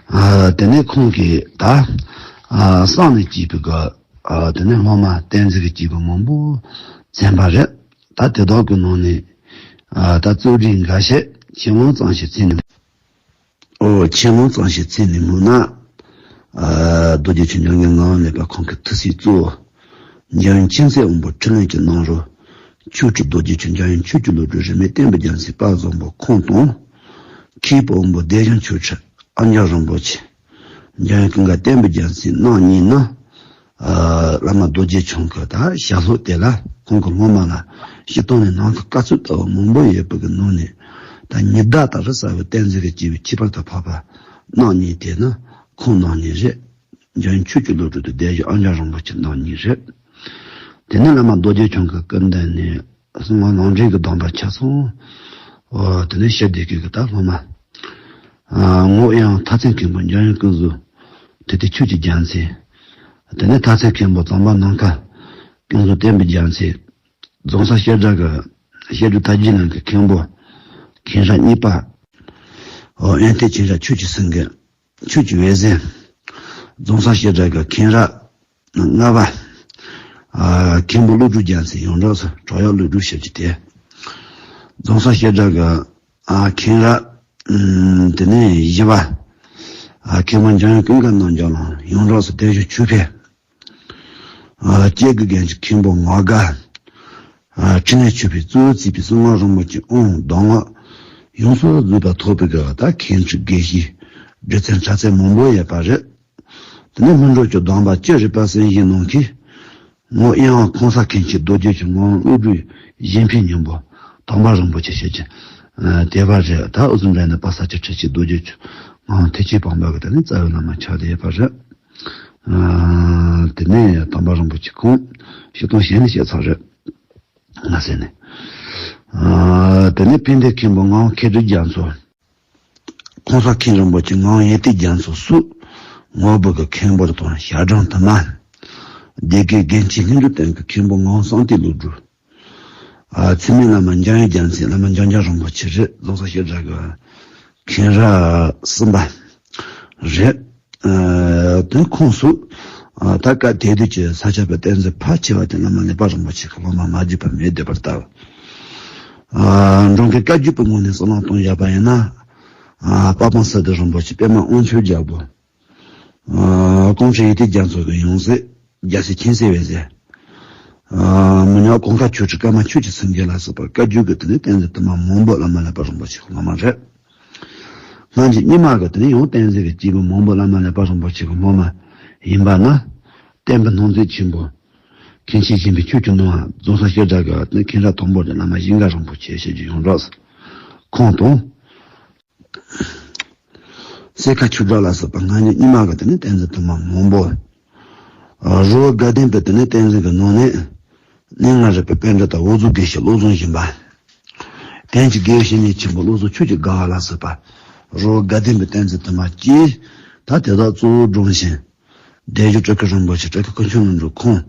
ཨ་དེ་ནས་ཁོང་གིས་ད་ཨ་གསང་ནས་སྐྱེས་པའི་གི་ཨ་དེ་ནས་སློབ་མ་བསྟན་འཛིན་གྱི་སྐྱེས་བུ་མང་པོ་མཚན་པ་རེད། ད་དེ་དག་གི་ནང་ནས་ཨ་ད་རྩོམ་རིག་འགའ་ཤས་ཆེས་མང་ཙམ་ཞིག་མཚན་ནས། ཨོ་ཆེས་མང་ཙམ་ཞིག་མཚན་ནས་སྨོས་ན། ཨ་རྡོ་རྗེ་འཆང་འཇམ་མགོན་ངག་དབང་ལེགས་པ་ཁོང་གི་ཐུགས་སྲས་གཙོ་བོ། འཇམ་དབྱངས་མཁྱེན་བརྩེ་དབང་པོ་འཕྲིན་ལས་ཀྱི་རྣམ་རོལ། ཆོས་ཁྲི་རྡོ་རྗེ་འཆང་འཇམ་དབྱངས་ཆོས་ཀྱི་བློ་གྲོས་རིས་མེད་བསྟན་པའི་རྒྱལ་མཚན་དཔལ་བཟང་པོ་ཁོང་དང་། མཁན་པོ་དབང་པོ་བདེ་ཞིང་ཆོས་ཁྲི་ཨ་འཇམ་རིན་པོ་ཆེ། འཇམ་དབྱངས་ཀུན་དགའ་བསྟན་པའི་རྒྱལ་མཚན་རྣམ་གཉིས་ནི། ཨ་བླ་མ་རྡོ་རྗེ་འཆང་གི་ད་ཞལ་སློབ་དེ་ལ་ཁོང་གི་སློབ་མ་ལ་ཞིག་གཏོང་ནས་གནང་གི་བཀའ་ཚོད་ལྟ་བུ་མང་པོ་ཡོད་པའི་གི་ནང་ནས། ད་ཉི་ཟླ་ལྟར་གསལ་བའི་བསྟན་འཛིན་གྱི་སྐྱེས་བུ་ཁྱད་པར་དུ་འཕགས་པ་རྣམ་གཉིས་དེ་ནི་ཁོང་རྣམ་གཉིས་རེད། འཇམ་དབྱངས་ཆོས་ཀྱི་བློ་གྲོས་དང་བདེ་ཞིང་ཨ་འཇམ་རིན་པོ་ཆེ་རྣམ་གཉིས་རེད། དེ་ནས་བླ་མ་རྡོ་རྗེ་འཆང་གི་སྐུ་མདུན་ནས་གསང་སྔགས་ལམ་འབྲས་ཀྱི་གདམས་པ་ཆ་ཚང་། འོ་དེ་ནས་ཞུ་བསྡད་མཁན་གྱི་ད་སློབ་མ། ཨ་ངག་དབྱངས་མཐར་ཚད་མཁན་པོ་འཇམ་དབྱངས་ཀུན་བཟང་། དེ་དེ་ཆོས་ཀྱི་རྒྱལ་མཚན། དེ་ནས་མཐར་ཚད་མཁན་པོ་གཙང་པ་ནམ་མཁའ། ཀུན་བཟང་བསྟན་པའི་རྒྱལ་མཚན། རྫོང་གསར་བཤད་གྲྭ་གི་བཤད་སྒྲུབ་དར་རྒྱས་གླིང་གི་མཁན་པོ། མཁན་རབས་གཉིས་པ། འོ་ཨེ་ཏེ་མཁན་རབས་ཆོས་ཀྱི་སེང་གེ། ཆོས་ཀྱི་འོད་ཟེར། རྫོང་གསར་བཤད་གྲྭ་གི་མཁན་རབས་ལྔ་པ། ཨ་མཁན་པོ་ཀླུ་སྒྲུབ་རྒྱལ་མཚན་ཡོངས་གྲགས་སུ་བྲག་གཡབ་ཀླུ་སྒྲུབ་ཞེས་བགྱི་སྟེ། རྫོང་གསར་བཤད་གྲྭ་གི་ཨ་མཁན་རབས་ཨམ་དེ་ནས་བཞི་པ། ཨ་མཁན་པོ་འཇམ་དབྱངས་ཀུན་དགའ་རྣམ་རྒྱལ་གླིང་ཡོངས་གྲགས་སུ་བདེ་ཞིང་ཆོས་འཕེལ། ཨ་སྐྱེ་དགུའི་རྒན་གྱི་མཁན་པོ་ངག་དགའ། ཨ་འཕྲིན་ལས་ཆོས་འཕེལ་གཙོ་བོར་བརྩིས་པའི་གསང་སྔགས་རིན་པོ་ཆེ་དབང་གདམས་ངག་ཡོངས་སུ་རྫོགས་པ་ཐོབ་པའི་སྐབས་ད་མཁན་ཆེན་དགེ་བཤེས་རྗེ་བཙུན་གྲགས་ཚད་མང་པོ་ཡོད་པ་རེད། དེ་ནས་སྨིན་གྲོལ་གྱི་གདམས་པ་སྤྱིར་རིག་པ་གསན་བཞེས་གནང་མཁན། ངག་དབྱངས་གོང་ས་མཁན་ཆེན་རྡོ་རྗེ་འཆང་ངག་དབང་ཀླུ་སྒྲུབ་གཞན་ཕན་སྙིང་པོ་དམ་པ་རིན་པོ་ཆེ་ཞེས་བགྱི། ཨ་དེ་བ་རེད། ད་ཨུ་ཚུགས་འདྲ་ནས་པ་ས་ཆ་ཁྲི་ཆེན་རྡོ་རྗེ་འཆང་ངག་དབང་ཐེག་ཆེན་དཔལ་འབར་གྱི་དེ་ནས་རྩ་བའི་བླ་མ་ཆགས་བསྡད་ཡོད་པ་རེད། ཨ་དེ་ནས་དམ་པ་རིན་པོ་ཆེ་ཁོང་ཞིག་གཏོང་བྱས་ནས་བཤད་ཚར་རེད། ང་ཟེར་ནས། ཨ་དེ་ནས་ཕན་བདེ་མཁན་པོ་ངག་དབང་མཁས་གྲུབ་རྒྱ་མཚོ། གོང་ས་མཁན་རིན་པོ་ཆེ་ངག་དབང་ཡེ་ཏི་རྒྱ་མཚོ་སོགས་ངོ་བོ་གི་མཁན་པོ་དང་ཞལ་གྲངས་དུ་མ། སྡེ་དགེ་དགེ་ཆེན་སྙིང་རྗེ་བསྟན་གྱི་མཁན་པོ་ངག་དབང་གསང་བསྟོད་ཀླུ་སྒྲུབ། ཨ་འཚེ་མེད་བླ་མ་འཇམ་དབྱངས་རྒྱལ་མཚན་བླ་མ་འཇམ་དབྱངས་རིན་པོ་ཆེ་རེད། རྫོང་གསར་བཤད་གྲྭ་གི་མཁན་རབས་གསུམ་པ་རེད། ཨ་དེ་ཁོང་སོགས་ཨ་ད་སྐབས་དེ་དུས་ཀྱི་ས་སྐྱ་པའི་བསྟན་འཛིན་ཕལ་ཆེ་བ་དེ་བླ་མ་ལེགས་པ་རིན་པོ་ཆེ་གི་སློབ་མ་མ་བརྒྱུད་པ་མེད་བསྡད་པར་ལྟ་བུ། ཨ་འགྲོ་མཁན་བཀའ་བརྒྱུད་པའི་ངོས་ནས་གསལ་བསྒྲགས་གཏོང་བཞག་པ་ཡིན་ན། ཨ་པ་པང་སི་ཏུ་རིན་པོ་ཆེ་པད་མ་དབང་ཕྱུག་རྒྱལ་པོ། ཨ་ཀོང་ཁྲི་ཡེ་ཏི་རྒྱ་མཚོ་གི་ཡང་སྲིད་རྒྱལ་སྲས་མཁྱེན་བརྩེ་འོད་ཟེར། ཨ་མི་ཉག་གོང་དཀར་ཆོས་ཁྲི་ཀརྨ་ཆོས་ཀྱི་སེང་གེ་ལ་སོགས་པ་བཀའ་བརྒྱུད་ཀྱི་དེ་ནས་བསྟན་འཛིན་དུ་མ་མང་པོ་བླ་མ་ལེགས་པ་རིན་པོ་ཆེ་གི་སློབ་མ་རེད། སྔ་འགྱུར་རྙིང་མ་གི་དེ་ནས་ཡང་བསྟན་འཛིན་གྱི་སྐྱེས་བུ་མང་པོ་བླ་མ་ལེགས་པ་རིན་པོ་ཆེ་གི་སློབ་མ་ཡིན་པ་ན། བསྟན་པའི་སྣང་མཛད་ཆེན་པོ། མཁན་ཆེན་ཆེན་པོའི་ཆོས་ཀྱི་སྣང་བ་རྫོང་གསར་བཤད་གྲྭ་གི་དེ་ནས་མཁན་རབས་དང་པོ་དེ་བླ་མ་ཞིང་དགའ་རིན་པོ་ཆེ་ཞེས་བགྱི་ཡོངས་གྲགས་སུ། ཁོང་དང་། སེར་ཁ་ཆོས་གྲགས་ལ་སོགས་པ་སྔ་འགྱུར་རྙིང་མ་གི་དེ་ནས་བསྟན་འཛིན་དུ་མ་མང་པོ། རི་བོ་དགའ་ལྡན་པའི་དེ་ནས་བསྟན་འཛིན་གྱི་ནང་ནས། གནས་ལྔ་རིག་པའི་པཎྜི་ཏ་འོ་ཟུག་དགེ་བཤེས་བློ་བཟང་སྦྱིན་པ། དེང་གི་དགེ་བའི་བཤེས་གཉེན་ཆེན་པོ་བློ་བཟང་ཆོས་ཀྱི་དགའ་བ་ལ་སོགས་པ། རི་བོ་དགའ་ལྡན་པའི་བསྟན་འཛིན་དུ་མ་བཅས། ད་དེ་དག་གཙོ་བོ་སྒྲུང་ཞིང་། སྡེ་བཞི་སྤྲུལ་སྐུ་རིན་པོ་ཆེ་སྤྲུལ་སྐུ་ཀུན་མཁྱེན་རྣམ་གྲོལ་ཁོང་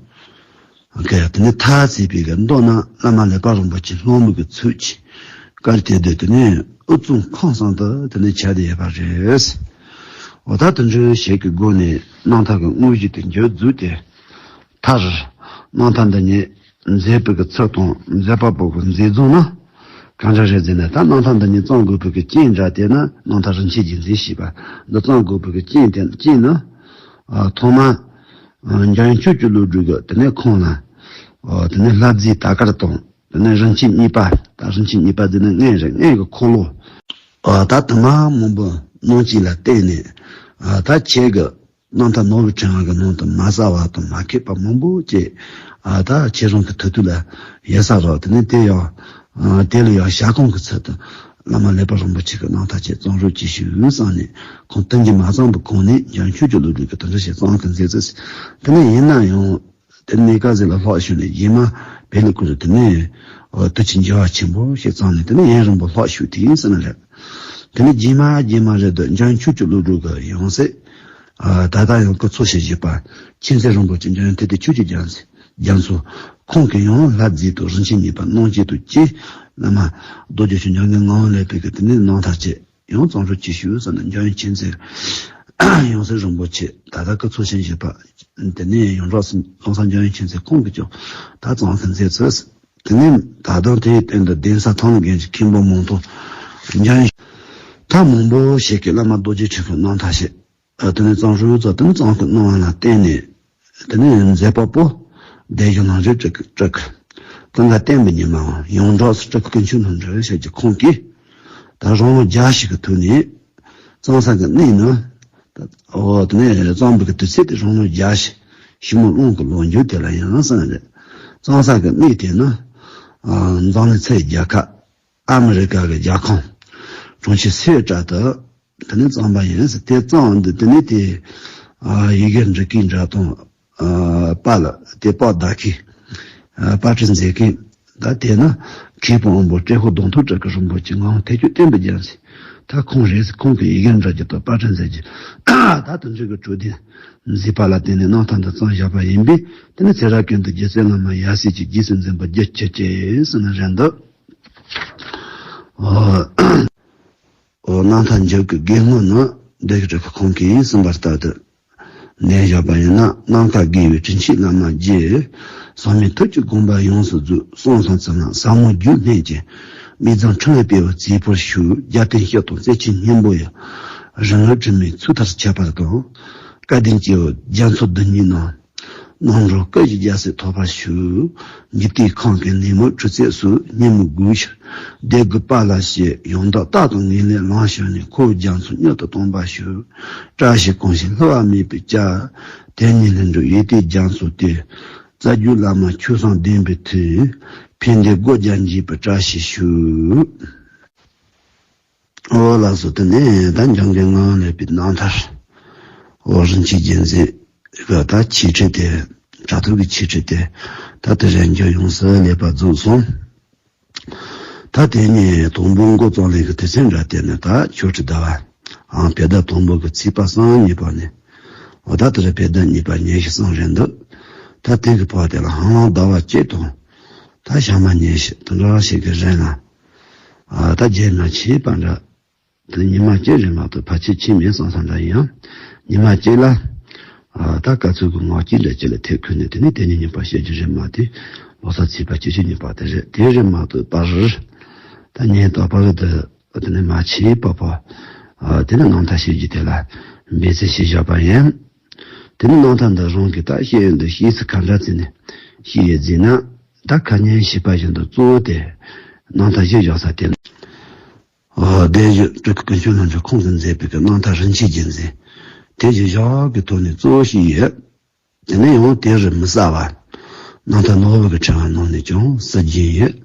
གིས་དེ་ནས་ཐག་བཅད་པའི་གི་མདོ་རྣམས་བླ་མ་ལེགས་པ་རིན་པོ་ཆེ་སློབ་མའི་གི་ཚུལ་གྱིས་བཀའ་དྲིན་དེ་དེ་ནས་དབུ་གཙང་ཁམས་གསུམ་དུ་དེ་ནས་ཁྱབ་བསྡད་ཡོད་པ་རེད། འོ་ད་དེ་འདྲའི་ཞིག་གི་སྒོ་ནས་རྣམ་ཐར་གྱི་དངོས་གཞི་དེ་མཇུག་བསྡུས་ཏེ། མཐར། རྣམ་ཐར་འདི་ཉིད་མཛད་པའི་གི་ཚུལ་དང་མཛད་པ་པོ་གི་མཛད་རྫོང་ནི་གང་འདྲ་རེད་ཟེར་ན། ད་རྣམ་ཐར་འདི་ཉིད་བརྩམས་དགོས་པའི་གི་རྐྱེན་འདྲ་དེ་ནི་རྣམ་ཐར་རིན་ཆེན་རྒྱལ་མཚན་ཞེས་པ་འདི་བརྩམས་དགོས་པའི་གི་རྐྱེན་དེ་རྐྱེན་ནི། ཨ། ཐོག་མར། ཨ། འཇམ་དབྱངས་ཆོས་ཀྱི་བློ་གྲོས་ཀྱིས་དེ་ནས་ཁོང་ལ། ཨ། དེ་ནས་ལྷ་རྫས་དར་དཀར་དང་། དེ་ནས་རིན་ཆེན་གཉིས་པ། ད་རིན་ཆེན་གཉིས་པ་ཟེར་ན་མངལ་རེད། མངལ་གྱི་འཁོར་ལོ། ཨ། ད་དུ་མ་མང་པོ་གནང་རྐྱེན་ལ་བརྟེན་ནས། ཨ། ད་ཁྱེད་ཀྱི་རྣམ་ཐར་ནོར་བུའི་ཕྲེང་བ་གི་ནང་དུ་མ་གསལ་བ་དང་མ་མཁས་པ་མང་པོ་ཅིག་ཨ། ད་ཁྱེད་རང་གི་ཐུགས་ཐུགས་ལ་ཡོད་ས་རེད། དེ་ནས་དེ་ཡང་། ཨ། དེ་ལ་ཡང་ཞལ་གང་གི་ཚུལ་དུ་བླ་མ་ལེགས་པ་རིན་པོ་ཆེ་གི་རྣམ་ཐར་ཅིག་བརྩམས་རོགས་གྱིས་ཞུ་བསམས་ནས། ཁོང་དུམ་གྱིས་མ་བརྩམས་པའི་གོང་ནས་འཇམ་དབྱངས་ཆོས་ཀྱི་བློ་གྲོས་ཀྱིས་དེ་འདྲ་ཞིག་བརྩམས་གི་མཛད་ཚུལ། དེ་ནས་ཡིན་ན་ཡང་། དེ་གནས་སྐབས་ཟིག་ལ་ལྷག་ཞུས་ནས་རྗེས་མ་བོད་ལ་བསྐུར་རུ། དེ་ནས། ཨོ། དུས་ཀྱི་འགྱུར་བ་ཆེན་པོ་ཞིག་བརྩམས་ནས། དེ་ནས་ཡུན་རིང་པོ་ལྷག་བཞུགས་ཏེ་ཟེར་ན་རེད། དེ་ནས་རྗེས་མ་རྗེས་མ་རེད་དུ་འཇམ་དབྱངས་ཆོས་ཀྱི་བློ་གྲོས་ཀྱི་ཡང་སྲིད། ཨ། ད་ལྟ་ཡང་སྐུ་འཚོ་ཞིང་གཞེས་པ་མཁྱེན་བརྩེ་རིན་པོ་ཆེ་འཇམ་དབྱངས་ཐུབ་བསྟན་ཆོས་ཀྱི་རྒྱ་མཚོ། རྒྱ་མཚོ། ཁོང་གིས་ཡང་ལྷ་རྫས་དང་རིན་ཆེན་གཉིས་པ་གནང་རྐྱེན་དང་བཅས། བླ་མ་རྡོ་རྗེ་འཆང་འཇམ་མགོན་ངག་དབང་ལེགས་པའི་གི་དེ་ནས་རྣམ་ཐར་ཅིག་ཡང་བརྩམས་རོགས་གྱིས་ཞུ་ཟེར་ནས། འཇམ་དབྱངས་མཁྱེན་བརྩེ་ཡང་སྲིད་རིན་པོ་ཆེ། ད་ལྟ་སྐུ་འཚོ་ཞིང་གཞེས་པ། དེ་ནས་ཡོངས་གྲགས་སུ་ལམ་སེང་འཇམ་དབྱངས་མཁྱེན་བརྩེ་ཁོང་གིས་ཀྱང་ད་བརྩམས་གི་མཛད་ཚུལ། དེ་ནས་ད་དུང་དེའི་སྟེང་དུ་གདན་ས་ཐང་ལ་རྒན་གྱི་མཁན་པོ་མང་ཐོག་འཇམ་དབྱངས་ཐ་མང་པོ་ཞིག་གིས་བླ་མ་རྡོ་རྗེ་འཆང་གི་རྣམ་ཐར་ཞིག་ཨ། དེ་ནས་བརྩམས་རོགས་ཚོ་དེ་ནས་བརྩམས་གི་གནང་བ་ལ་བརྟེན་ནས། དེ་ནས་མཛད་པ་པོ་སྡེ་བཞི་རྣམ་དཔྱོད་སྤྲུལ་སྐུ། སྤྲུལ་སྐུ་ཀུན་དགའ་བསྟན་པའི་ཉི་མ་འམ་ཡོངས་གྲགས་སུ་སྤྲུལ་སྐུ་ཀུན་མཁྱེན་རྣམ་གྲོལ་ཞེས་ཀྱི་ཁོང་གིས། ད་རང་ལོ་བརྒྱ་ཞིག་གི་ཐོག་ནས་བརྩམས་ས་གི་གནས་ནི། ད། འོ། དེ་ནས་བརྩམས་པའི་གི་དུས་ཚོད་དེ་རང་ལོ་བརྒྱ་ཞིག་ཞི་མོ་གླང་གི་ལོ་མཇུག་དེ་ལ་ཡིན་ཟེར་ནས་རེད། བརྩམས་ས་གི་གནས་དེ་ནི། ཨ། འཛམ་གླིང་ཚེ་རྒྱལ་ཁབ་ཨ་མི་རི་ཀ་གི་རྒྱལ་ཁམས་གྲོང་ཁྱེར་སེའུ་ཏྲ་དུ། དེ་ནས་བརྩམས་པ་ཡིན་ཟེར། དེ་བརྩམས་འདི་དེ་ནས་དེ། ཨ། ཡི་གེ་འབྲི་མཁན་འདྲ་དང་། ཨ། པཱ་ལགས་དེ་པར་བརྡབ་མཁན། ཨ། པར་སྐྲུན་མཛད་མཁན། ད་དེ་ནི་མཁས་པ་དབང་པོ་ཏྲེ་ཧོར་གདོང་ཐུག་སྤྲུལ་སྐུ་རིན་པོ་ཆེ་ངག་དབང་ཐེག་མཆོག་བསྟན་པའི་རྒྱལ་མཚན། ད་ཁོང་རེད་ཟེར། ཁོང་གིས་ཡི་གེ་འབྲི་རྒྱུ་དང་པར་སྐྲུན་མཛད་རྒྱུ། ད་དེ་འདྲ་གི་གྲོས་དོན་མཛད་པ་ལ་བརྟེན་ནས་རྣམ་ཐར་འདི་བརྩམས་བཞག་པ་ཡིན་པས། དེ་ནས་ཚེ་རབས་ཀུན་ཏུ་རྗེ་བཙུན་བླ་མ་ཡབ་སྲས་ཀྱི་རྗེས་སུ་འཛིན་པར་རྒྱུད་གཅིག་ཅེས་ཟེར་ནས་རེད་འདུག་ཨོ། ཨོ། རྣམ་ཐར་མཇུག་གི་དགེ་བསྔོ་ནི་སྡེ་བཞི་སྤྲུལ་སྐུ་ཁོང་གིས་གསུངས་པ་ལྟར་དུ་ནས་བཞག་པ་ཡིན་ན། ནམ་མཁའ་དགེ་བའི་དྲིན་ཆེན་བླ་མ་རྗེ། ཟག་མེད་ཐུགས་ཀྱི་དགོངས་པ་ཡོངས་སུ་རྫོགས། གསང་སྔགས་ཚུལ་ལམ་ཟབ་མོ་རྒྱུད་སྨིན་ཅིང་། དམིགས་བརྩམས་ཕྲིན་ལས་སྤེལ་བར་བརྩེ་བར་ཞུ། རྒྱལ་བསྟན་སྐྱབས་དང་བརྩེ་ཆེན་སྙིང་པོ་ཡི། རིང་ལུགས་དྲི་མེད་ཚུལ་མཐར་ཁྱབ་པ་དང་། སྐལ་ལྡན་སྐྱེ་བོ་རྒྱ་མཚོ་བདུན་གཉིས་རྣམས། རྣམ་གྲོལ་སྐུ་བཞིའི་རྒྱལ་སྲས་ཐོབ་པར་ཤོག། འཇིག་རྟེན་ཁམས་ཀྱི་ནད་མུག་འཁྲུག་རྩོད་སོགས། ཉོན་མོངས་སྒོ་ཕྱིར་སྡེ་དགུ་པ་ལ་ཞེས། ཡང་དག་རྟག་ཏུ་ངེས་ལེགས་ལམ་ཞུགས་ནས། འཁོར་བའི་རྒྱ་མཚོ་མྱུར་དུ་སྟོངས་པར་ཤོག། བཀྲ་ཤིས་གང་ཞིག་བསླུ་བ་མེད་པའི་སྐྱབས། དེ་ཉིད་ལྷུན་གྲུབ་ཡེ་ཏོ་རྒྱ་མཚོ་སྟེ། རྩ་བརྒྱུད་བླ་མ་ཆོས་བཟང་ལྡན་པའི་མཐུས། ཕན་བདེའི་སྒོ་བརྒྱ་འབྱེད་པར་བཀྲ་ཤིས་ཤོག། འོ་ལགས་སོ། དེ་ནས་ད་འཇམ་མགོན་ངག་དབང་ལེགས་པའི་རྣམ་ཐར། འོ། རིན་ཆེན་རྒྱལ་མཚན་གྱི་ད་འཆད་ཁྲིད་དེ། དྲ་ཐོག་གི་འཆད་ཁྲིད་དེ། ད་དེ་རིང་མཇུག་ཡོངས་སུ་ལེགས་པར་རྫོགས་སོང་། ད་དེ་ནས་དང་པོ་འགོ་བརྩམས་ལེན་གྱི་དུས་ཚོད་འདྲ་དེ་ནི་ད་ཆོས་ཁྲིད་ཟླ་བ། ཨང་། བོད་ཟླ་དང་པོ་གི་ཚེས་པ་སང་ཉིན་པ་ནས། འོ། ད་དེ་རིང་བོད་ཟླ་གཉིས་པ་ཉི་ཤུ་སང་རེད་འདུག། ད་དེ་གི་བར་དེ་ལ་ཧ་ལམ་ཟླ་བ་གཅིག་དང་། ད་ཞག་མ་ཉི་ཤུ་དེ་འདྲ་ཞིག་གི་རིང་ལ། ཨ། ད་རྗེས་མ་ཆད་པ་འདྲ། དེ་ཉི་མ་གཅིག་རེད་མ་གཏོགས་ཕལ་ཆེར་ཕྱིན་མེད་བསམ་བསམ་འདྲ་ཡིན་ཡང་། ཉི་མ་གཅིག་ལ། ཨ། ད་ག་ཚོད་ཀྱི་ངག་ཅིག་འདྲ་ཅིག་ལ་ཐེབས་ཁུལ་ནས། དེ་ནས་དེ་ནས་ཉིན་པ་བཤད་རྒྱུ་རེད་མ་གཏོགས། ལོ་གསར་ཚེས་པ་བཅུ་གཅིག་ཉིན་པ་དེ་རེད། དེ་རེད་མ་གཏོགས་པར། ད་ཉིན་རྟག་པར་དུ་དེ་ནས་མ་ཆད་པ་པོ། ཨ། དེ་ནས་རྣམ་ཐར་བཤད་རྒྱུ་དེ་ལ་འབད་བརྩོན་བྱས་བཞག་པ་ཡིན། དེ་ནས་རྣམ་ཐར་འདི་རང་གིས་ད་བཤད་ཡོན་དུ་བཤད་ཚུལ་ག་འདྲ་བྱས་ནས་བཤད་ཡོད་ཟེར་ན། ད་ཁ་ཉིན་བཤད་པ་བཞིན་དུ་གཙོ་བོ་དེ་རྣམ་ཐར་བཤད་བཞག་ས་དེ་ལ། ཨ། སྡེ་བཞི་སྤྲུལ་སྐུ་ཀུན་མཁྱེན་རྣམ་གྲོལ་ཁོང་གིས་མཛད་པའི་གི་རྣམ་ཐར་རིན་ཆེན་རྒྱལ་མཚན། དེ་བཞིན་བཞག་གི་ཐོག་ནས་གཙོ་བོ་བཤད་ཡོད། དེ་ནས་ཡང་དེ་རུ་མི་གསལ་བ། རྣམ་ཐར་ནོར་བུ་གི་ཕྲེང་བ་ནང་ནས་ཀྱང་གསལ་རྒྱུ་ཡོད།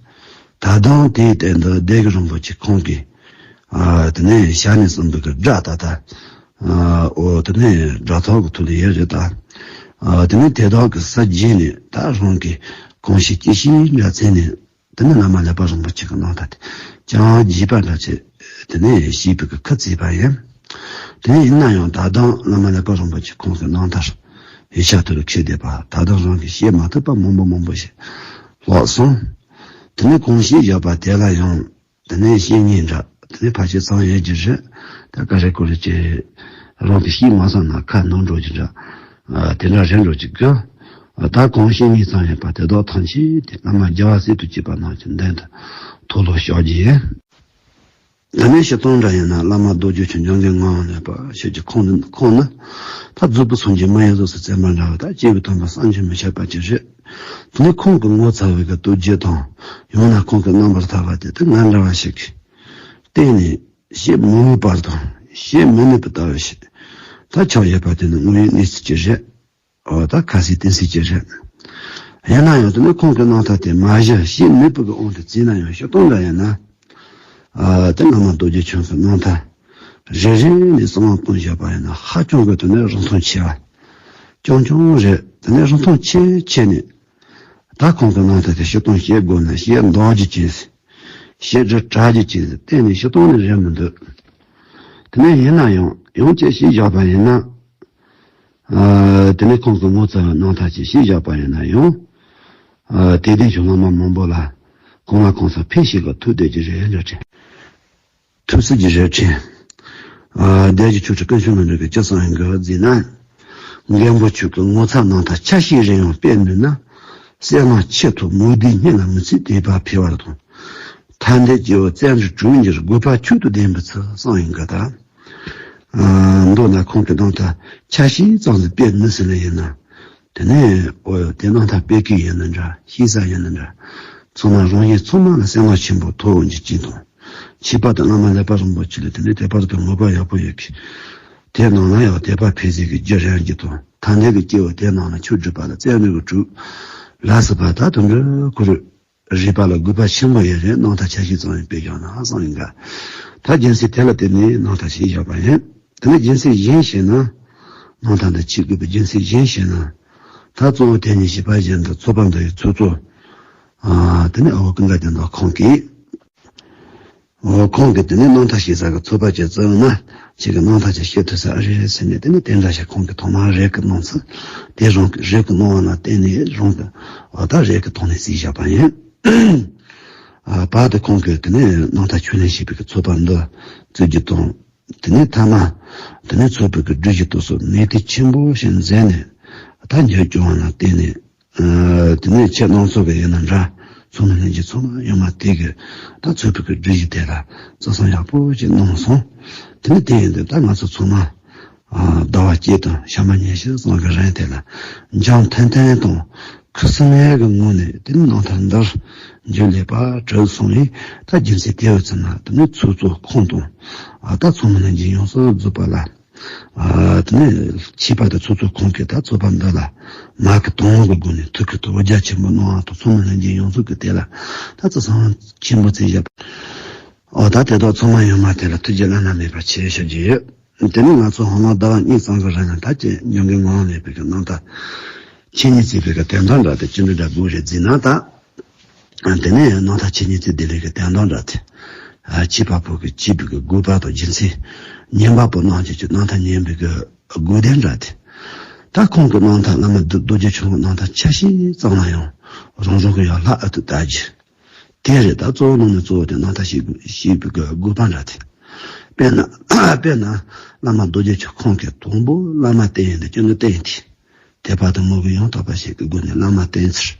ད་དུང་དེའི་སྟེང་དུ་སྡེ་དགེ་རིན་པོ་ཆེ་ཁོང་གིས། ཨ། དེ་ནས་ཞལ་ནས་གསུངས་པའི་གི་སྒྲ་ད་ལྟ། ཨ། འོ། དེ་ནས་སྒྲ་ཐོག་གི་ཐོག་ལ་ཡོད་རེད་ད། ཨ། དེ་ནས་དེ་དག་གི་གསལ་རྒྱུ་ནས་ད་རང་གིས་གང་ཤེས་ཅི་ཤེས་འདྲ་བྱས་ནས། དེ་ནས་བླ་མ་ལེགས་པ་རིན་པོ་ཆེ་གི་རྣམ་ཐར་དེ་ཅུང་རྒྱས་པ་འདྲ་བྱས། དེ་ནས་བཤད་པའི་གི་ཁུ་བྱས་པ་ཡིན། དེ་ཡིན་ན་ཡང་ད་དུང་བླ་མ་ཀླད་པ་རིན་པོ་ཆེ་ཁོང་གི་རྣམ་ཐར་ཡིག་ཆ་དེ་ལ་ཁྱེར་བསྡད་པ། ད་དུང་རང་གིས་བཤད་མ་ཐུབ་པ་མང་པོ་མང་པོ་ཞིག་ལྷག་སོང་། དེ་ནས་ཁོང་བཤད་བཞག་པ་དེ་ལ་ཡང་དེ་ནས་བཤད་ཉེས་འདྲ། དེ་ནས་ཕལ་ཆེར་ཚང་ཡོད་ཀྱི་རེད། ད་ཀ་རེ་ཀོ་རེ་ཅིག་རང་གིས་བཤད་མ་ཚར་ན་ཁ་ནོར་འགྲོ་གི་འདྲ། ཨ། དེ་འདྲ་རེད་འགྲོ་གི་གི། ཨ། ད་ཁོང་བཤད་ཉེས་ཚང་ཡོད་པ་དེ་དག་ཐམས་ཅད་དེ་བླ་མ་རྒྱལ་བ་སྲས་དང་བཅས་པ་རྣམས་ཀྱི་མདུན་དུ་མཐོལ་ལོ་བཤགས་རྒྱུ་ཡིན། དེ་ནས་སྤྱིར་བཏང་འདྲ་ཡིན་ན་བླ་མ་རྡོ་རྗེ་འཆང་འཇམ་མགོན་ངག་དབང་ལེགས་པ་ཞེས་ཀྱི་ཁོང་ནི་ཁོང་ནི་ད་རྫོགས་པའི་སངས་རྒྱས་མི་ཡི་གཟུགས་སུ་བསྟན་པ་འདྲ་བ། ད་སྐྱེས་བུ་དམ་པ་བསམ་གྱིས་མི་ཁྱབ་པ་ཅིག་རེད། དེ་ནས་ཁོང་གི་ངོ་མཚར་བའི་གི་སྟོབས་བརྒྱད་དང་། ཡང་ན་ཁོང་གི་རྣམ་པར་ཐར་པ་དེ་དེ་ང་འདྲ་བ་ཞིག་གིས་གཏན་ནས་བཤད་མི་འོས་པ་དང་བཤད་མི་ནུས་པ་ལྟ་བུ་ཞིག་ད་ཆགས་ཡོད་པ་དེ་ནི་དངོས་ཡོད་གནས་ཚུལ་ཅིག་རེད། འོ། ད་ཁ་གསལ་གཏན་གསལ་གྱི་རེད། ཡིན་ན་ཡང་དེ་ནི་ཁོང་གི་རྣམ་ཐར་དེ་མ་གཞི་བཤད་ནུས་པ་གི་དབང་དུ་བརྩིས་ན་ཡང་སྤྱིར་བཏང་འདྲ་ཡིན་ན། ཨ། དེ་བླ་མ་རྡོ་རྗེ་འཆང་གི་རྣམ་ཐར་རེ་རེ་ནས་གསང་བ་བཏང་བཞག་པ་ཡིན་ན་ཧ་ཅང་གི་དེ་ནི་རིན་ཐང་ཆེ་བ་རྐྱང་རྐྱང་རེད། དེ་ནི་རིན་ཐང་ཆེ་ཆེ་ནས་ད་ཁོང་གི་རྣམ་ཐར་དེ་སྤྱིར་བཏང་བཤད་དགོས་ན་བཤད་འདང་རྒྱུ་ཅན། བཤད་རྒྱུ་གྲགས་རྒྱུ་ཅན་གཏན་ནས་སྤྱིར་བཏང་ནས་རེད་མི་འདུག་དེ་ནས་ཡིན་ན་ཡང་ཡང་ཅིག་བཤད་བཞག་པ་ཡིན་ན། ཨ། དེ་ནས་ཁོང་གི་ངོ་མཚར་བའི་རྣམ་ཐར་ཅིག་བཤད་བཞག་པ་ཡིན་ན་ཡང་། ཨ། དད་ལྡན་གྱི་བླ་མ་མང་པོ་ལ་གང་ལ་གང་འཚམ་ཕན་ཞིག་གི་ཐུག་བསྡད་ཀྱི་རེད་འདྲ་དྲན། ཐུག་སྲིད་ཀྱི་རེད་དྲན། ཨ། སྡེ་བཞི་ཆོས་ཁྲི་ཀུན་འཕྱོངས་ལ་འགྲོ་གི་ཅི་གསུང་ཡིན་གི་ཟེར་ན། མགོན་པོ་ཁྱོད་ཀྱི་ངོ་མཚར་རྣམ་ཐར་ཆ་ཤས་རེ་ཡང་སྤེལ་ནུས་ན། གསལ་སྣང་ཆེ་ཐོག་མོས་སྡུག་སྙིང་ལ་མི་ཚིག་དད་པ་འཕེལ་བ་དང་། ཐར་འདོད་སྐྱེ་བོ་བཙན་འགྲོར་གྲོལ་འགྱུར་དགོས་པ་ཁྱོད་དང་ལྡན་པའི་ཚུལ་གསུང་ཡིན་གི་ད། ཨ། མདོར་ན་ཁོང་གི་རྣམ་ཐར་ཆ་ཤས་ཙམ་ཟིག་སྤེལ་ནུས་ཟིན་ལ་ཡིན་ན། དེ་ནས་འོ་དེ་རྣམ་ཐར་སྤེལ་མཁན་ཡིན་ན་འདྲ། ཤེས་ས་ཡིན་ན་འདྲ། ཚང་མ་རང་གཞན་ཚང་མ་ལ་གསལ་སྣང་ཆེན་པོ་ཐོབ་འོང་རྒྱུ་ཅན་དང་། ཁྱད་པར་དུ་བླ་མ་ཀླད་པ་རིན་པོ་ཆེ་ལ་དེ་ནས་དད་པ་དང་མོས་པ་ཡག་པོ་ཡོད་མཁན། དེ་རྣམས་ལ་ཡང་དད་པ་འཕེལ་ཟེར་གི་རྒྱུ་རེད་ཀྱི་དང་། ཐར་འདོད་ཀྱི་སྐྱེ་བོ་དེ་རྣམས་ལ་ཁྱོད་སྒྲུབ་པ་ལ་བཙན་གནོད་ཀྱི་གྲོགས་ལ་སྲིད་པ་ད་དུང་འདྲ་ཁོ་རེ་རིག་པ་ལ་དགོས་པ་ཆེན་པོ་ཡོད་རེད། རྣམ་ཐར་ཆ་ཤས་ཙམ་ཡང་སྤེལ་བཞག་ན་གསུང་ཡིན་ག་ད་རྒྱུ་མཚན་དེ་ལ་བརྟེན་ནས་རྣམ་ཐར་ཞིག་བཞག་པ་ཡིན། དེ་ནས་རྒྱུ་མཚན་གཞན་བཤད་ན། རྣམ་ཐར་འདི་བྱེད་དགོས་པའི་རྒྱུ་མཚན་གཞན་བཤད་ན། ད་གཙོ་བོ་དེ་ཉིད་བྱས་པ་བཞིན་དུ་ཚོགས་པ་འདི་ཡི་ཚོགས་གཙོ། ཨ། དེ་ནས་ཨ་བོ་ཀུན་དགའ་ལྡན་དང་ཁོང་གིས། ཨོ། ཁོང་གིས་དེ་ནས་རྣམ་ཐར་ཞེས་བྱ་གི་ཚོགས་པ་ཅིག་བཙུགས་ན། ཁྱེད་ཀྱི་རྣམ་ཐར་ཅིག་བཤད་ཐུབ་ས་ཨ་རེ་རེད་ཟེར་ནས། དེ་ནས་དེ་འདྲ་ཞིག་ཁོང་གིས་ཐོག་མར་རེ་སྐུལ་གནང་ཚུལ་དེ། རང་གི་རེ་སྐུལ་གནང་བ་ལ་བརྟེན་ནས་རང་གི་འོ་ད་རེ་སྐུལ་ཐོག་ནས་རྩིས་བཞག་པ་ཡིན། ཨ། བར་དུ་ཁོང་གིས་དེ་ནས་རྣམ་ཐར་ཕྱོགས་ལེན་བྱེད་པའི་གི་ཚོགས་པ་འདི་བཙུགས་རྒྱུ་དང་། དེ་ནས་མཐའ་མ་དེ་ནས་ཚོགས་པའི་གི་སྒྲིག་གཞི་དེ་ཚོ་ནན་ཏན་ཆེན་པོ་ཞིག་མཛད་ནས། ད་འགྱུར་བྱུང་བ་ལ་བརྟེན་ནས། ཨ། དེ་ནས་ཁྱེད་རྣམ་ཚོ་གི་ཡིན་ན་འདྲ། ཚོགས་མི་ལྷན་རྒྱས་ཚང་མ་ཡོད་མ་དེ་གི་ད་ཚོགས་པའི་གི་སྒྲིག་གཞི་དེ་ལ་གཙོ་བསམ་ཡག་པོ་ཞིག་གནང་སོང་། དེ་ནས་དེ་ཡིན་དུས་ད་ང་ཚོ་ཚང་མ། ཨ། ཟླ་བ་གཅིག་དང་ཞག་མ་ཉི་ཤུ་ཙམ་གི་རིང་དེ་ལ་འཇམ་ཐིང་ཐིང་དང་ཁུ་སིམ་མེར་གི་ངང་ནས་དེ་ནས་རྣམ་ཐར་འདིར་རྒྱུན་ལེགས་པར་གྲུབ་སོང་བས། ད་རྒྱུ་མཚན་དེ་ཡོད་ཚེ་ན་དེ་ནས་ཚོགས་གཙོ་ཁོང་དང་། ཨ། ད་ཚོགས་མི་ལྷན་རྒྱས་ཡོངས་སུ་རྫོགས་པ་ལ། ཨ། དེ་ནས་ཁྱད་པར་དུ་ཚོགས་གཙོ་ཁོང་གིས་ད་ཚོགས་པ་འདི་ལ་མ་གི་དང་བོ་གི་སྒོ་ནས་ཐུགས་ཁུར་དང་འོ་བརྒྱལ་ཆེན་པོ་གནང་བ་དང་། ཚོགས་མི་ལྷན་རྒྱས་ཡོངས་རྫོགས་ཀྱིས་དེ་ལ་ད་གཙོ་བསམ་ཆེན་པོ་བརྩིས་བཞག་པ། ཨོ། ད་དེ་དག་ཚང་མ་ཡོད་མ་དེ་ལ་ཐུགས་རྗེ་བླ་ན་མེད་པ་ཆེ་ཞུ་རྒྱུ་ཡོད། དེ་ནས་ང་ཚོ་ཧོ་ནང་ཟླ་བ་གཉིས་ཙམ་གི་རིང་ལ་ད་ཅི་འཇམ་མགོན་ངག་དབང་ལེགས་པའི་གི་རྣམ་ཐར་ཆོས་ཉིད་རྩོད་པའི་གི་དོན་དག་འདྲ་དེ་ཅི་འདྲ་འདྲ་དགོས་རེད་བརྩིས་ན་ད། དེ་ནས་རྣམ་ཐར་ཆོས་ཉིད་རྩོད་བདེ་ལེགས་ཀྱི་དོན་དག་འདྲ་དེ། ཨ། བྱེད་པ་པོ་གི་བྱེད་པའི་གི་དགོས་པ་དང་རྒྱུ་མཚན། ཉན་པ་པོ་རྣམས་ཀྱི་རྣམ་ཐར་ཉན་པའི་གི་དགོས་དོན་འདྲ་དེ། ད་ཁོང་གི་རྣམ་ཐར་བླ་མ་རྡོ་རྗེ་འཆང་གི་རྣམ་ཐར་ཆ་ཤས་ཙམ་ལ་ཡང་རང་རང་གི་ཡང་ལྷག་ཨ་ཏུ་ལྟ་རྒྱུ། དེ་རེད། ད་གཙོ་བོ་ནང་ནས་གཙོ་བོ་དེ་རྣམ་ཐར་ཤེས་དགོས། ཤེས་པའི་གི་དགོས་པ་འདྲ་དེ། དཔེར་ན། དཔེར་ན། བླ་མ་རྡོ་རྗེ་འཆང་ཁོང་གིས་དང་པོ་བླ་མ་བསྟེན་ཡིན་དུས་ཅི་འདྲ་བསྟེན་དེ། དད་པ་དང་མོས་གུས་ཡང་དག་པ་ཞིག་གི་སྒོ་ནས་བླ་མ་བསྟེན་ཚུལ།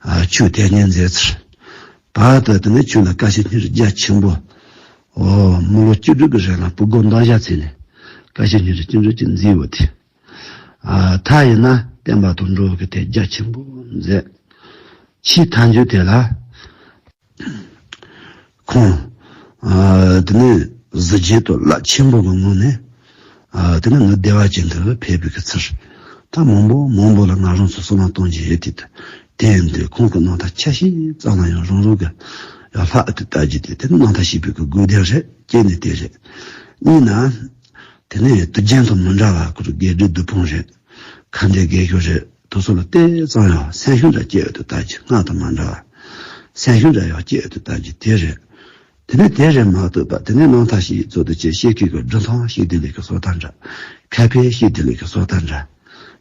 ཨ། ཆོས་དེ་ཉིད་མཛད་ཚུལ། བར་དུ་དེ་ནས་ཆོས་ལ་དཀའ་ཞེན་སྙིང་རུས་རྒྱ་ཆེན་པོ། ཨོ། མི་ལོ་བཅུ་དྲུག་གི་རིང་ལ་བུ་སྒོ་འདག་བཞག་ཚེ་ནས་དཀའ་ཞེན་སྙིང་རུས་ཅི་འདྲ་ཅིག་མཛད་ཡོད་དེ། ཨ། མཐའ་ཡིན་ན་བསྟན་པ་དང་འགྲོ་བའི་གི་དེ་རྒྱ་ཆེན་པོ་མཛད། ཆེས་མཐའ་མཇུག་དེ་ལ་ཁོང་། ཨ། དེ་ནས་གཟི་བརྗིད་དང་རླབས་ཆེན་པོ་གི་ངང་ནས། ཨ། དེ་ནས་ངའི་བདེ་བ་ཅན་དུ་ཕེབས་པའི་གི་ཚུལ། ད་མང་པོ་མང་པོ་ལ་ང་རང་ཚོ་བསམ་བློ་གཏོང་རྒྱུ་ཡོད་དེ། དེ་ཡིན་དུས་ཁོང་གི་རྣམ་ཐར་ཆ་ཤས་ཙམ་ལ་ཡང་རང་རང་གི་ཡང་ལྷག་ཏུ་ལྟ་རྒྱུ་དེ། དེ་ནི་རྣམ་ཐར་ཤེས་པའི་གི་དགོས་དོན་རེད། གཅིག་ནས་དེ་རེད། གཉིས་ན། དེ་ནས་དུས་རྒྱུན་དང་མི་འདྲ་བ་ཁོ་རང་དགེ་སྒྲུབ་སྡིག་སྤོང་རེད། ཁ་འདོན་དགེ་སྦྱོར་རེད། དེ་ཚོ་ལ་ཏོག་ཙམ་ཡང་སེམས་ཤུགས་འདྲ་སྐྱེ་ཡོད་དུ་ལྟ་རྒྱུ། སྔར་དང་མ་འདྲ་བ། སེམས་ཤུགས་འདྲ་ཡང་སྐྱེ་ཡོད་དུ་ལྟ་རྒྱུ་དེ་རེད། དེ་ནས་དེ་རེད་མ་གཏོགས་པ། དེ་ནས་རྣམ་ཐར་ཞིག་ཚོ་དུ་བྱེད། ཤེས་མཁན་གྱི་སྒྲུབ་སྟངས་ཤེས་བདེ་ལས་ཀྱི་སོ་ཐར་འདྲ། ཁ་ཕན་ཤེས་བདེ་ལས་ཀྱི་སོ་ཐར་འདྲ།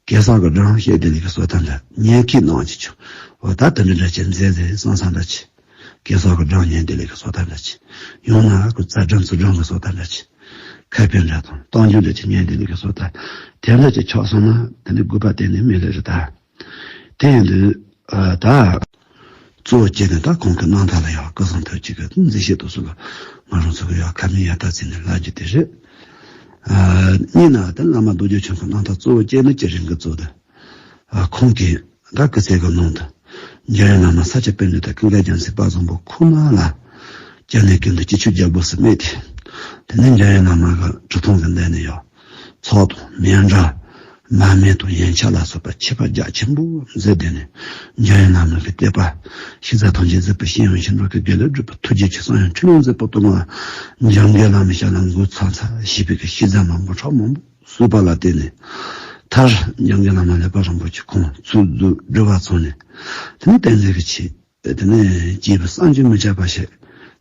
གེ་སར་གྱི་སྒྲུབ་སྟངས་ཤེས་བདེ་ལས་ཀྱི་སོ་ཐར་འདྲ། ཉན་མཁན་གནང་བྱེད་ཆོག་འོ་ད་དེ་འདྲ་འདྲ་བྱེད་མཛད་མཛད་བསམ་བསམ་འདྲ་བྱེད། གེ་སར་གྱི་སྒྲུབ་སྟངས་ཉན་བདེ་ལས་ཀྱི་སོ་ཐར་འདྲ་བྱེད། ཡང་ན་ཁོ་རྩ་སྒྲུབ་ཚུལ་སྒྲུབ་ཀྱི་སོ་ཐར་འདྲ་བྱེད། ཁ་ཕན་འདྲ་དང་རྟགས་འཇུག་འདྲ་བྱེད། ཉན་བདེ་ལས་ཀྱི་སོ་ཐར། དེ་འདྲ་བྱེད་ཆོག་སོང་ན་དེ་ནི་དགོས་པ་གཏན་ནས་མེད་ལེ་རེད་ད། དེ་ཡིན་དུས་ཨ་ད། གཙོ་བོ་བྱས་ནས་ད་ཁོང་གི་རྣམ་ཐར་ལ་ཡང་སྐུ་གསུང་ཐུགས་ཀྱི་མཛད་བཤད་དུ་སོགས་ལ་ང་རང་ཚོ་གི་ཡང་ཁ་མིན་ཡ་ད་ཚིག་ནས་ལབ་རྒྱུ་དེ་རེད། ཨ་གཉིས་ན་ད་བླ་མ་རྡོ་རྗེ་འཆང་གི་རྣམ་ཐར་གཙོ་བོ་བྱས་ནས་ཅི་རིང་གི་གཙོ་དེ། ཨ་ཁོང་གིས་ད་སྐུ་ཚེ་གི་ནང་དུ་འཇམ་དབྱངས་བླ་མ་ས་སྐྱ་པཎྜི་ཏ་ཀུན་དགའ་རྒྱལ་མཚན་དཔལ་བཟང་པོ་ཁོ་ན་ལ་སྐྱབས་གནས་ཀུན་ཏུ་སྤྱི་ཆོས་རྒྱལ་པོ་སུ་སྨྲས་ཏེ། དེ་ནས་འཇམ་དབྱངས་བླ་མ་གི་གྲུབ་ཐོབ་ཀྱི་མདུན་ནས་ཡང་ཚོགས་དང་མཎྜལ། མར་མེ་དང་ཡན་ཆད་ལ་སོགས་པ་མཆོད་པ་རྒྱ་ཆེན་པོ་མཛད་དེ་ནས་འཇམ་དབྱངས་བླ་མ་གི་བསྟོད་པ། ཤིས་ཚིག་ཐམས་ཅད་གཟིགས་པའི་ཤེས་ཡོན་ཆེ། འགྲོ་ཀུན་དགེ་ལེགས་སྒྲུབ་པའི་ཐུགས་རྗེ་ཆེ། གསང་ཡུམ་ཕྲིན་ལས་མཛད་པ་སྟོང་བ། འཇམ་མགོན་བླ་མའི་ཞབས་ལ་འགོད་ཚར་ཚར་ཞེས་པའི་གི་ཤིས་ཚིག་མང་པོ་ཕྲ་མང་པོ་གསུངས་པ་ལ་བརྟེན་ནས། མཐར་འཇམ་མགོན་བླ་མ་ལེགས་པ་རིན་པོ་ཆེ་ཁོང་ཚུལ་བཟོད་སྒྲུབ་པ་ཚང་ནས། དེ་ནས་བསྟན་འཛིན་གྱི་ཆེད། དེ་ནས་སྐྱེས་བུ་བསམ་གྱིས་མི་ཁྱབ་པ་ཞིག་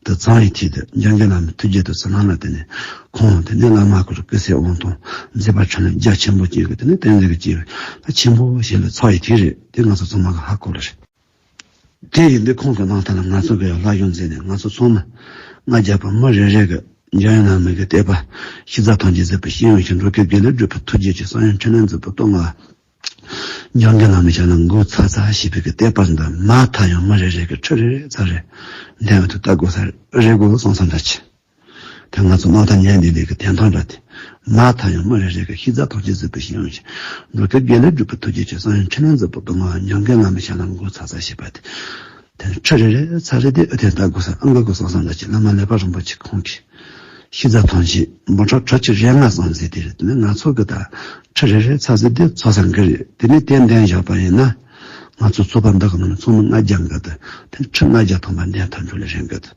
ཏུ་བརྩམས་པའི་མཐུས་དེ་འཇམ་མགོན་བླ་མའི་ཐུགས་རྗེ་དང་ཚུལ་སྣང་ལ་བརྟེན་ནས་ཁོང་དེ་ནས་བླ་མ་སྐུ་རུ་སྐུ་ཚེ་དབང་ཐང་མཛད་པ་འཕྲིན་ལས་རྒྱ་ཆེན་པོ་སྐྱེས་ཀྱི་དེ་ནས་བསྟན་འཛིན་གྱི་སྐྱེས་བུ་ཆེན་པོ་ཞིག་ལ་འཚམས་པའི་མཐུས་རེད། དེ་ང་ཚོ་ཚང་མ་གིས་ཧ་གོ་ལེ་རེད། དེ་ཡིན་དུས་ཁོང་གི་རྣམ་ཐར་ལ་ང་ཚོ་གིས་ཡང་ལྷག་ཡོང་མཛད་ནས་ང་ཚོ་ཚང་མ་ལྔ་བརྒྱ་པ་མི་རེ་རེ་གིས་འཇམ་དབྱངས་བླ་མ་གི་བསྟོད་པ། ཤིས་ཚིག་ཐམས་ཅད་གཟིགས་པའི་ཤེས་ཡོན་ཆེ། འགྲོ་ཀུན་དགེ་ལེགས་སྒྲུབ་པའི་ཐུགས་རྗེ་ཆེ། གསང་ཡུམ་ཕྲིན་ལས་མཛད་པ་སྟོང་བ། འཇམ་མགོན་བླ་མའི་ཞབས་ལ་འགོད་ཚར་ཚར་ཞེས་པའི་གི་བསྟོད་པ་འདི་མ་མཐའ་ཡང་མི་རེ་རེ་གིས་ཁྲི་རེ་རེ་ཚར་རེ་འདོན་དུ་ལྟ་དགོས་ས་རེད་གོ་བསམ་བསམ་འདྲ་ཆེ། དེ་ང་ཚོ་རྣམ་ཐར་ཉན་བདེ་ལས་ཀྱི་བསྟན་སྟངས་འདྲ་དེ། མ་མཐའ་ཡང་མི་རེ་རེ་གིས་ཤིས་ཚིག་ཐམས་ཅད་གཟིགས་པའི་ཤེས་ཡོན་ཆེ། འགྲོ་ཀུན་དགེ་ལེགས་སྒྲུབ་པའི་ཐུགས་རྗེ་ཆེ། གསང་ཡུམ་ཕྲིན་ལས་མཛད་པ་སྟོང་བ། འཇམ་མགོན་བླ་མའི་ཞབས་ལ་འགོད་ཚར་ཚར་ཞེས་པ་དེ། དེ་ཁྲི་རེ་རེ་ཚར་རེ་དེ་ཨ་དེ་ལྟ་དགོས་ས་ཨང་ག་གོ་བསམ་བསམ་འདྲ་ཆེ། བླ་མ་ལེགས་པ་རིན་པོ་ཆེ་ཁོང་གིས། ཤིས་ཚིག་ཐམས་ཅད་འབུམ་ཕྲག་ཁྲི་གཅིག་རེ་ལྔ་ཙམ་ཟེར་དེ་རེད། དེ་ནས་ང་ཚོ་གིས་ད་ཁྲི་རེ་རེ་ཚར་ཟེར་དེ་ཚར་ས་འགི་རེད། དེ་ནས་དེ་འདོན་བཞག་པ་ཡིན་ན། ང་ཚོ་ཚོགས་པ་འདི་གི་ནང་ནས་ཚོགས་མི་ལྔ་བརྒྱ་འགི་དེ། དེ་ཁྲི་ལྔ་བརྒྱ་ཐམ་པ་འདོན་ཐག་འགྱོ་ལེ་རེད་འགི་དེ།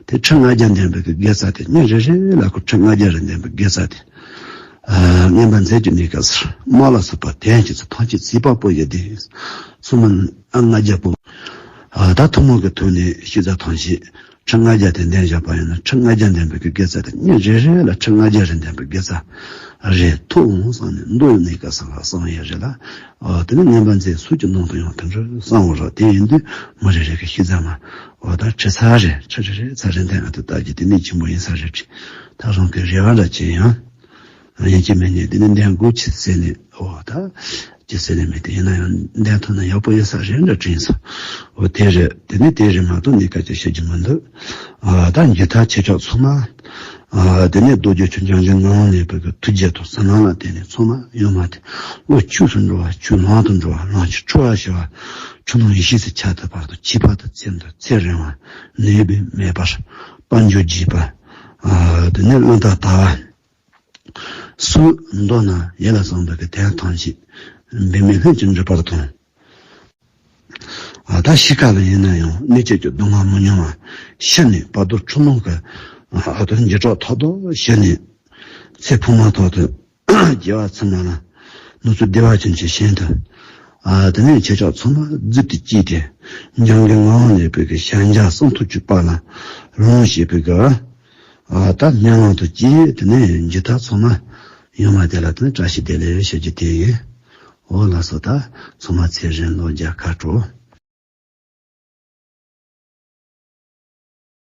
དེ་ཁྲི་ལྔ་བརྒྱ་འདོན་པའི་གི་དགེ་རྩ་དེ་མི་རེ་རེ་ལ་ཁོ་ཁྲི་ལྔ་བརྒྱ་རེ་འདོན་པའི་དགེ་རྩ་དེ། ཨ་རྔན་པ་མཛེས་ཀྱི་གནས་སྐབས་སུ་དམག་ལ་སོགས་པ་དོན་ཅི་ཚེ་ཐམས་ཅད་བྱེད་པ་པོ་ཡི་དེ། ཚོགས་མི་ལྔ་བརྒྱ་པོ། ཨ་ད་ཐུན་མོང་གི་ཐོག་ནས་ཤིས་ཚིག་ཐམས་ཅད་ཁྲི་ལྔ་བརྒྱ་དེ་འདོན་བཞག་པ་ཡིན་ན། ཁྲི་ལྔ་བརྒྱ་འདོན་པའི་གི་དགེ་རྩ་དེ་མི་རེ་རེ་ལ་ཁྲི་ལྔ་བརྒྱ་རེ་འདོན་པའི་དགེ་རྩ་རེ་ཐོབ་འོང་བསམ་ནས་མདོ་ཡི་གནས་སྐབས་སུ་བསམ་ཡས་རེད་ལ། ཨ་དེ་ནས་རྔན་པ་མཛེས་སུ་གི་ནང་དུ་ཡང་དེ་འདྲ་བསམ་འོང་རོགས། དེ་ཡིན་དུས་མི་རེ་རེ་གིས་ཤིས་ཚིག་མ་འོ་ད་ཁྲི་ཚར་རེ་ཁྲི་རེ་རེ་ཚར་རེ་འདོན་ང་དུ་ལྟ་རྒྱུ་དེ་གནད་ཆེན་པོ་ཡིན་ས་རེད། ད་རང་གི་རེ་བ་འདྲ་ཅིག་ཡང་། ཡིན་གཅིག་མིན་གཉིས་དེ་ནས་འདོན་དགོས་ཅི་ཟེར་ནས། འོ་ད་ཅི་ཟེར་ནས་མི་དེ་ཡིན་ན་ཡང་འདོན་ཐུབ་ན་ཡག་པོ་ཡོད་ས་རེད་འདྲ་དྲན་སོང་། འོ་དེ་རེད། དེ་ནས་དེ་རེད་མ་གཏོགས་གནས་སྐབས་ཀྱི་བཤད་རྒྱུ་མི་འདུག་ཨ་ད་འཇིག་ལྟ་ཆེ་ཆུང་ཚང་མ། ཨ་དེ་ནས་རྡོ་རྗེ་འཆང་འཇམ་མགོན་ངག་དབང་ལེགས་པའི་གི་ཐུགས་རྗེ་དང་ཚུལ་སྣང་ལ་བརྟེན་ནས་ཚང་མ་ཡོད་མ་དེ། བློ་ཆོས་སུ་འགྲོ་བ་ཆོས་ལམ་དུ་འགྲོ་བ། ལམ་གྱི་འཁྲུལ་བ་ཞི་བ། ཆོས་རྣམས་ཡེ་ཤེས་སུ་ཁྱབ་བརྡལ་བར་དུ། ཁྱད་པར་དུ་ཚེ་འདིར་ཚེ་རིང་བ། ནད་མེད་མེད་པར་དཔལ་འབྱོར་རྒྱས་པ། ཨ་དེ་ནས་བླ་ན་མེད་པ། སུ་མདོར་ན་ཡིད་ལ་བཟུང་བའི་གི་དོན་ཐམས་ཅད་འབད་མེད་ལྷུན་གྱིས་འགྲུབ་པར་མཐོང་། ཨ་ད་ཤི་ཁ་ལ་ཡིན་ན་ཡང་གནོད་བྱེད་ཀྱི་སྡུག་བསྔལ་མི་མྱོང་བ། ཤི་ནས་བར་དོར་འཁྲུལ་སྣང་གི་ཨ་དོན་འཇིགས་སྐྲག་ཐོག་ཏུ་ཤི་ནས་ཚེ་ཕུང་མ་ཐག་ཏུ་རྒྱལ་བ་ཚུལ་སྣང་ལ་ནུབ་ཚུལ་བདེ་བ་ཅན་གྱི་ཞིང་དུ། ཨ་དེ་ནས་ཁྱེད་ཅག་ཚང་མ་རྫུས་ཏེ་སྐྱེས་ཏེ། འཇམ་མགོན་ངག་དབང་ལེགས་པའི་གི་ཞལ་མཇལ་གསུང་ཐོས་ཀྱི་དཔལ་ལ་ལོངས་སྤྱོད་པའི་གི། ཨ་ད་སྨོན་ལམ་དུ་སྐྱེས། དེ་ནས་འཇིག་ལྟ་ཚང་མ་ཡོད་མ་དེ་ལ་དེ་ནས་བཀྲ་ཤིས་བདེ་ལེགས་ཞུ་རྒྱུ་དེ་ཡིན། འོ་ལགས་སོ། ད་ཚང་མ་ཚེ་རིང་ལོ་བརྒྱ་ཁ་དྲོ།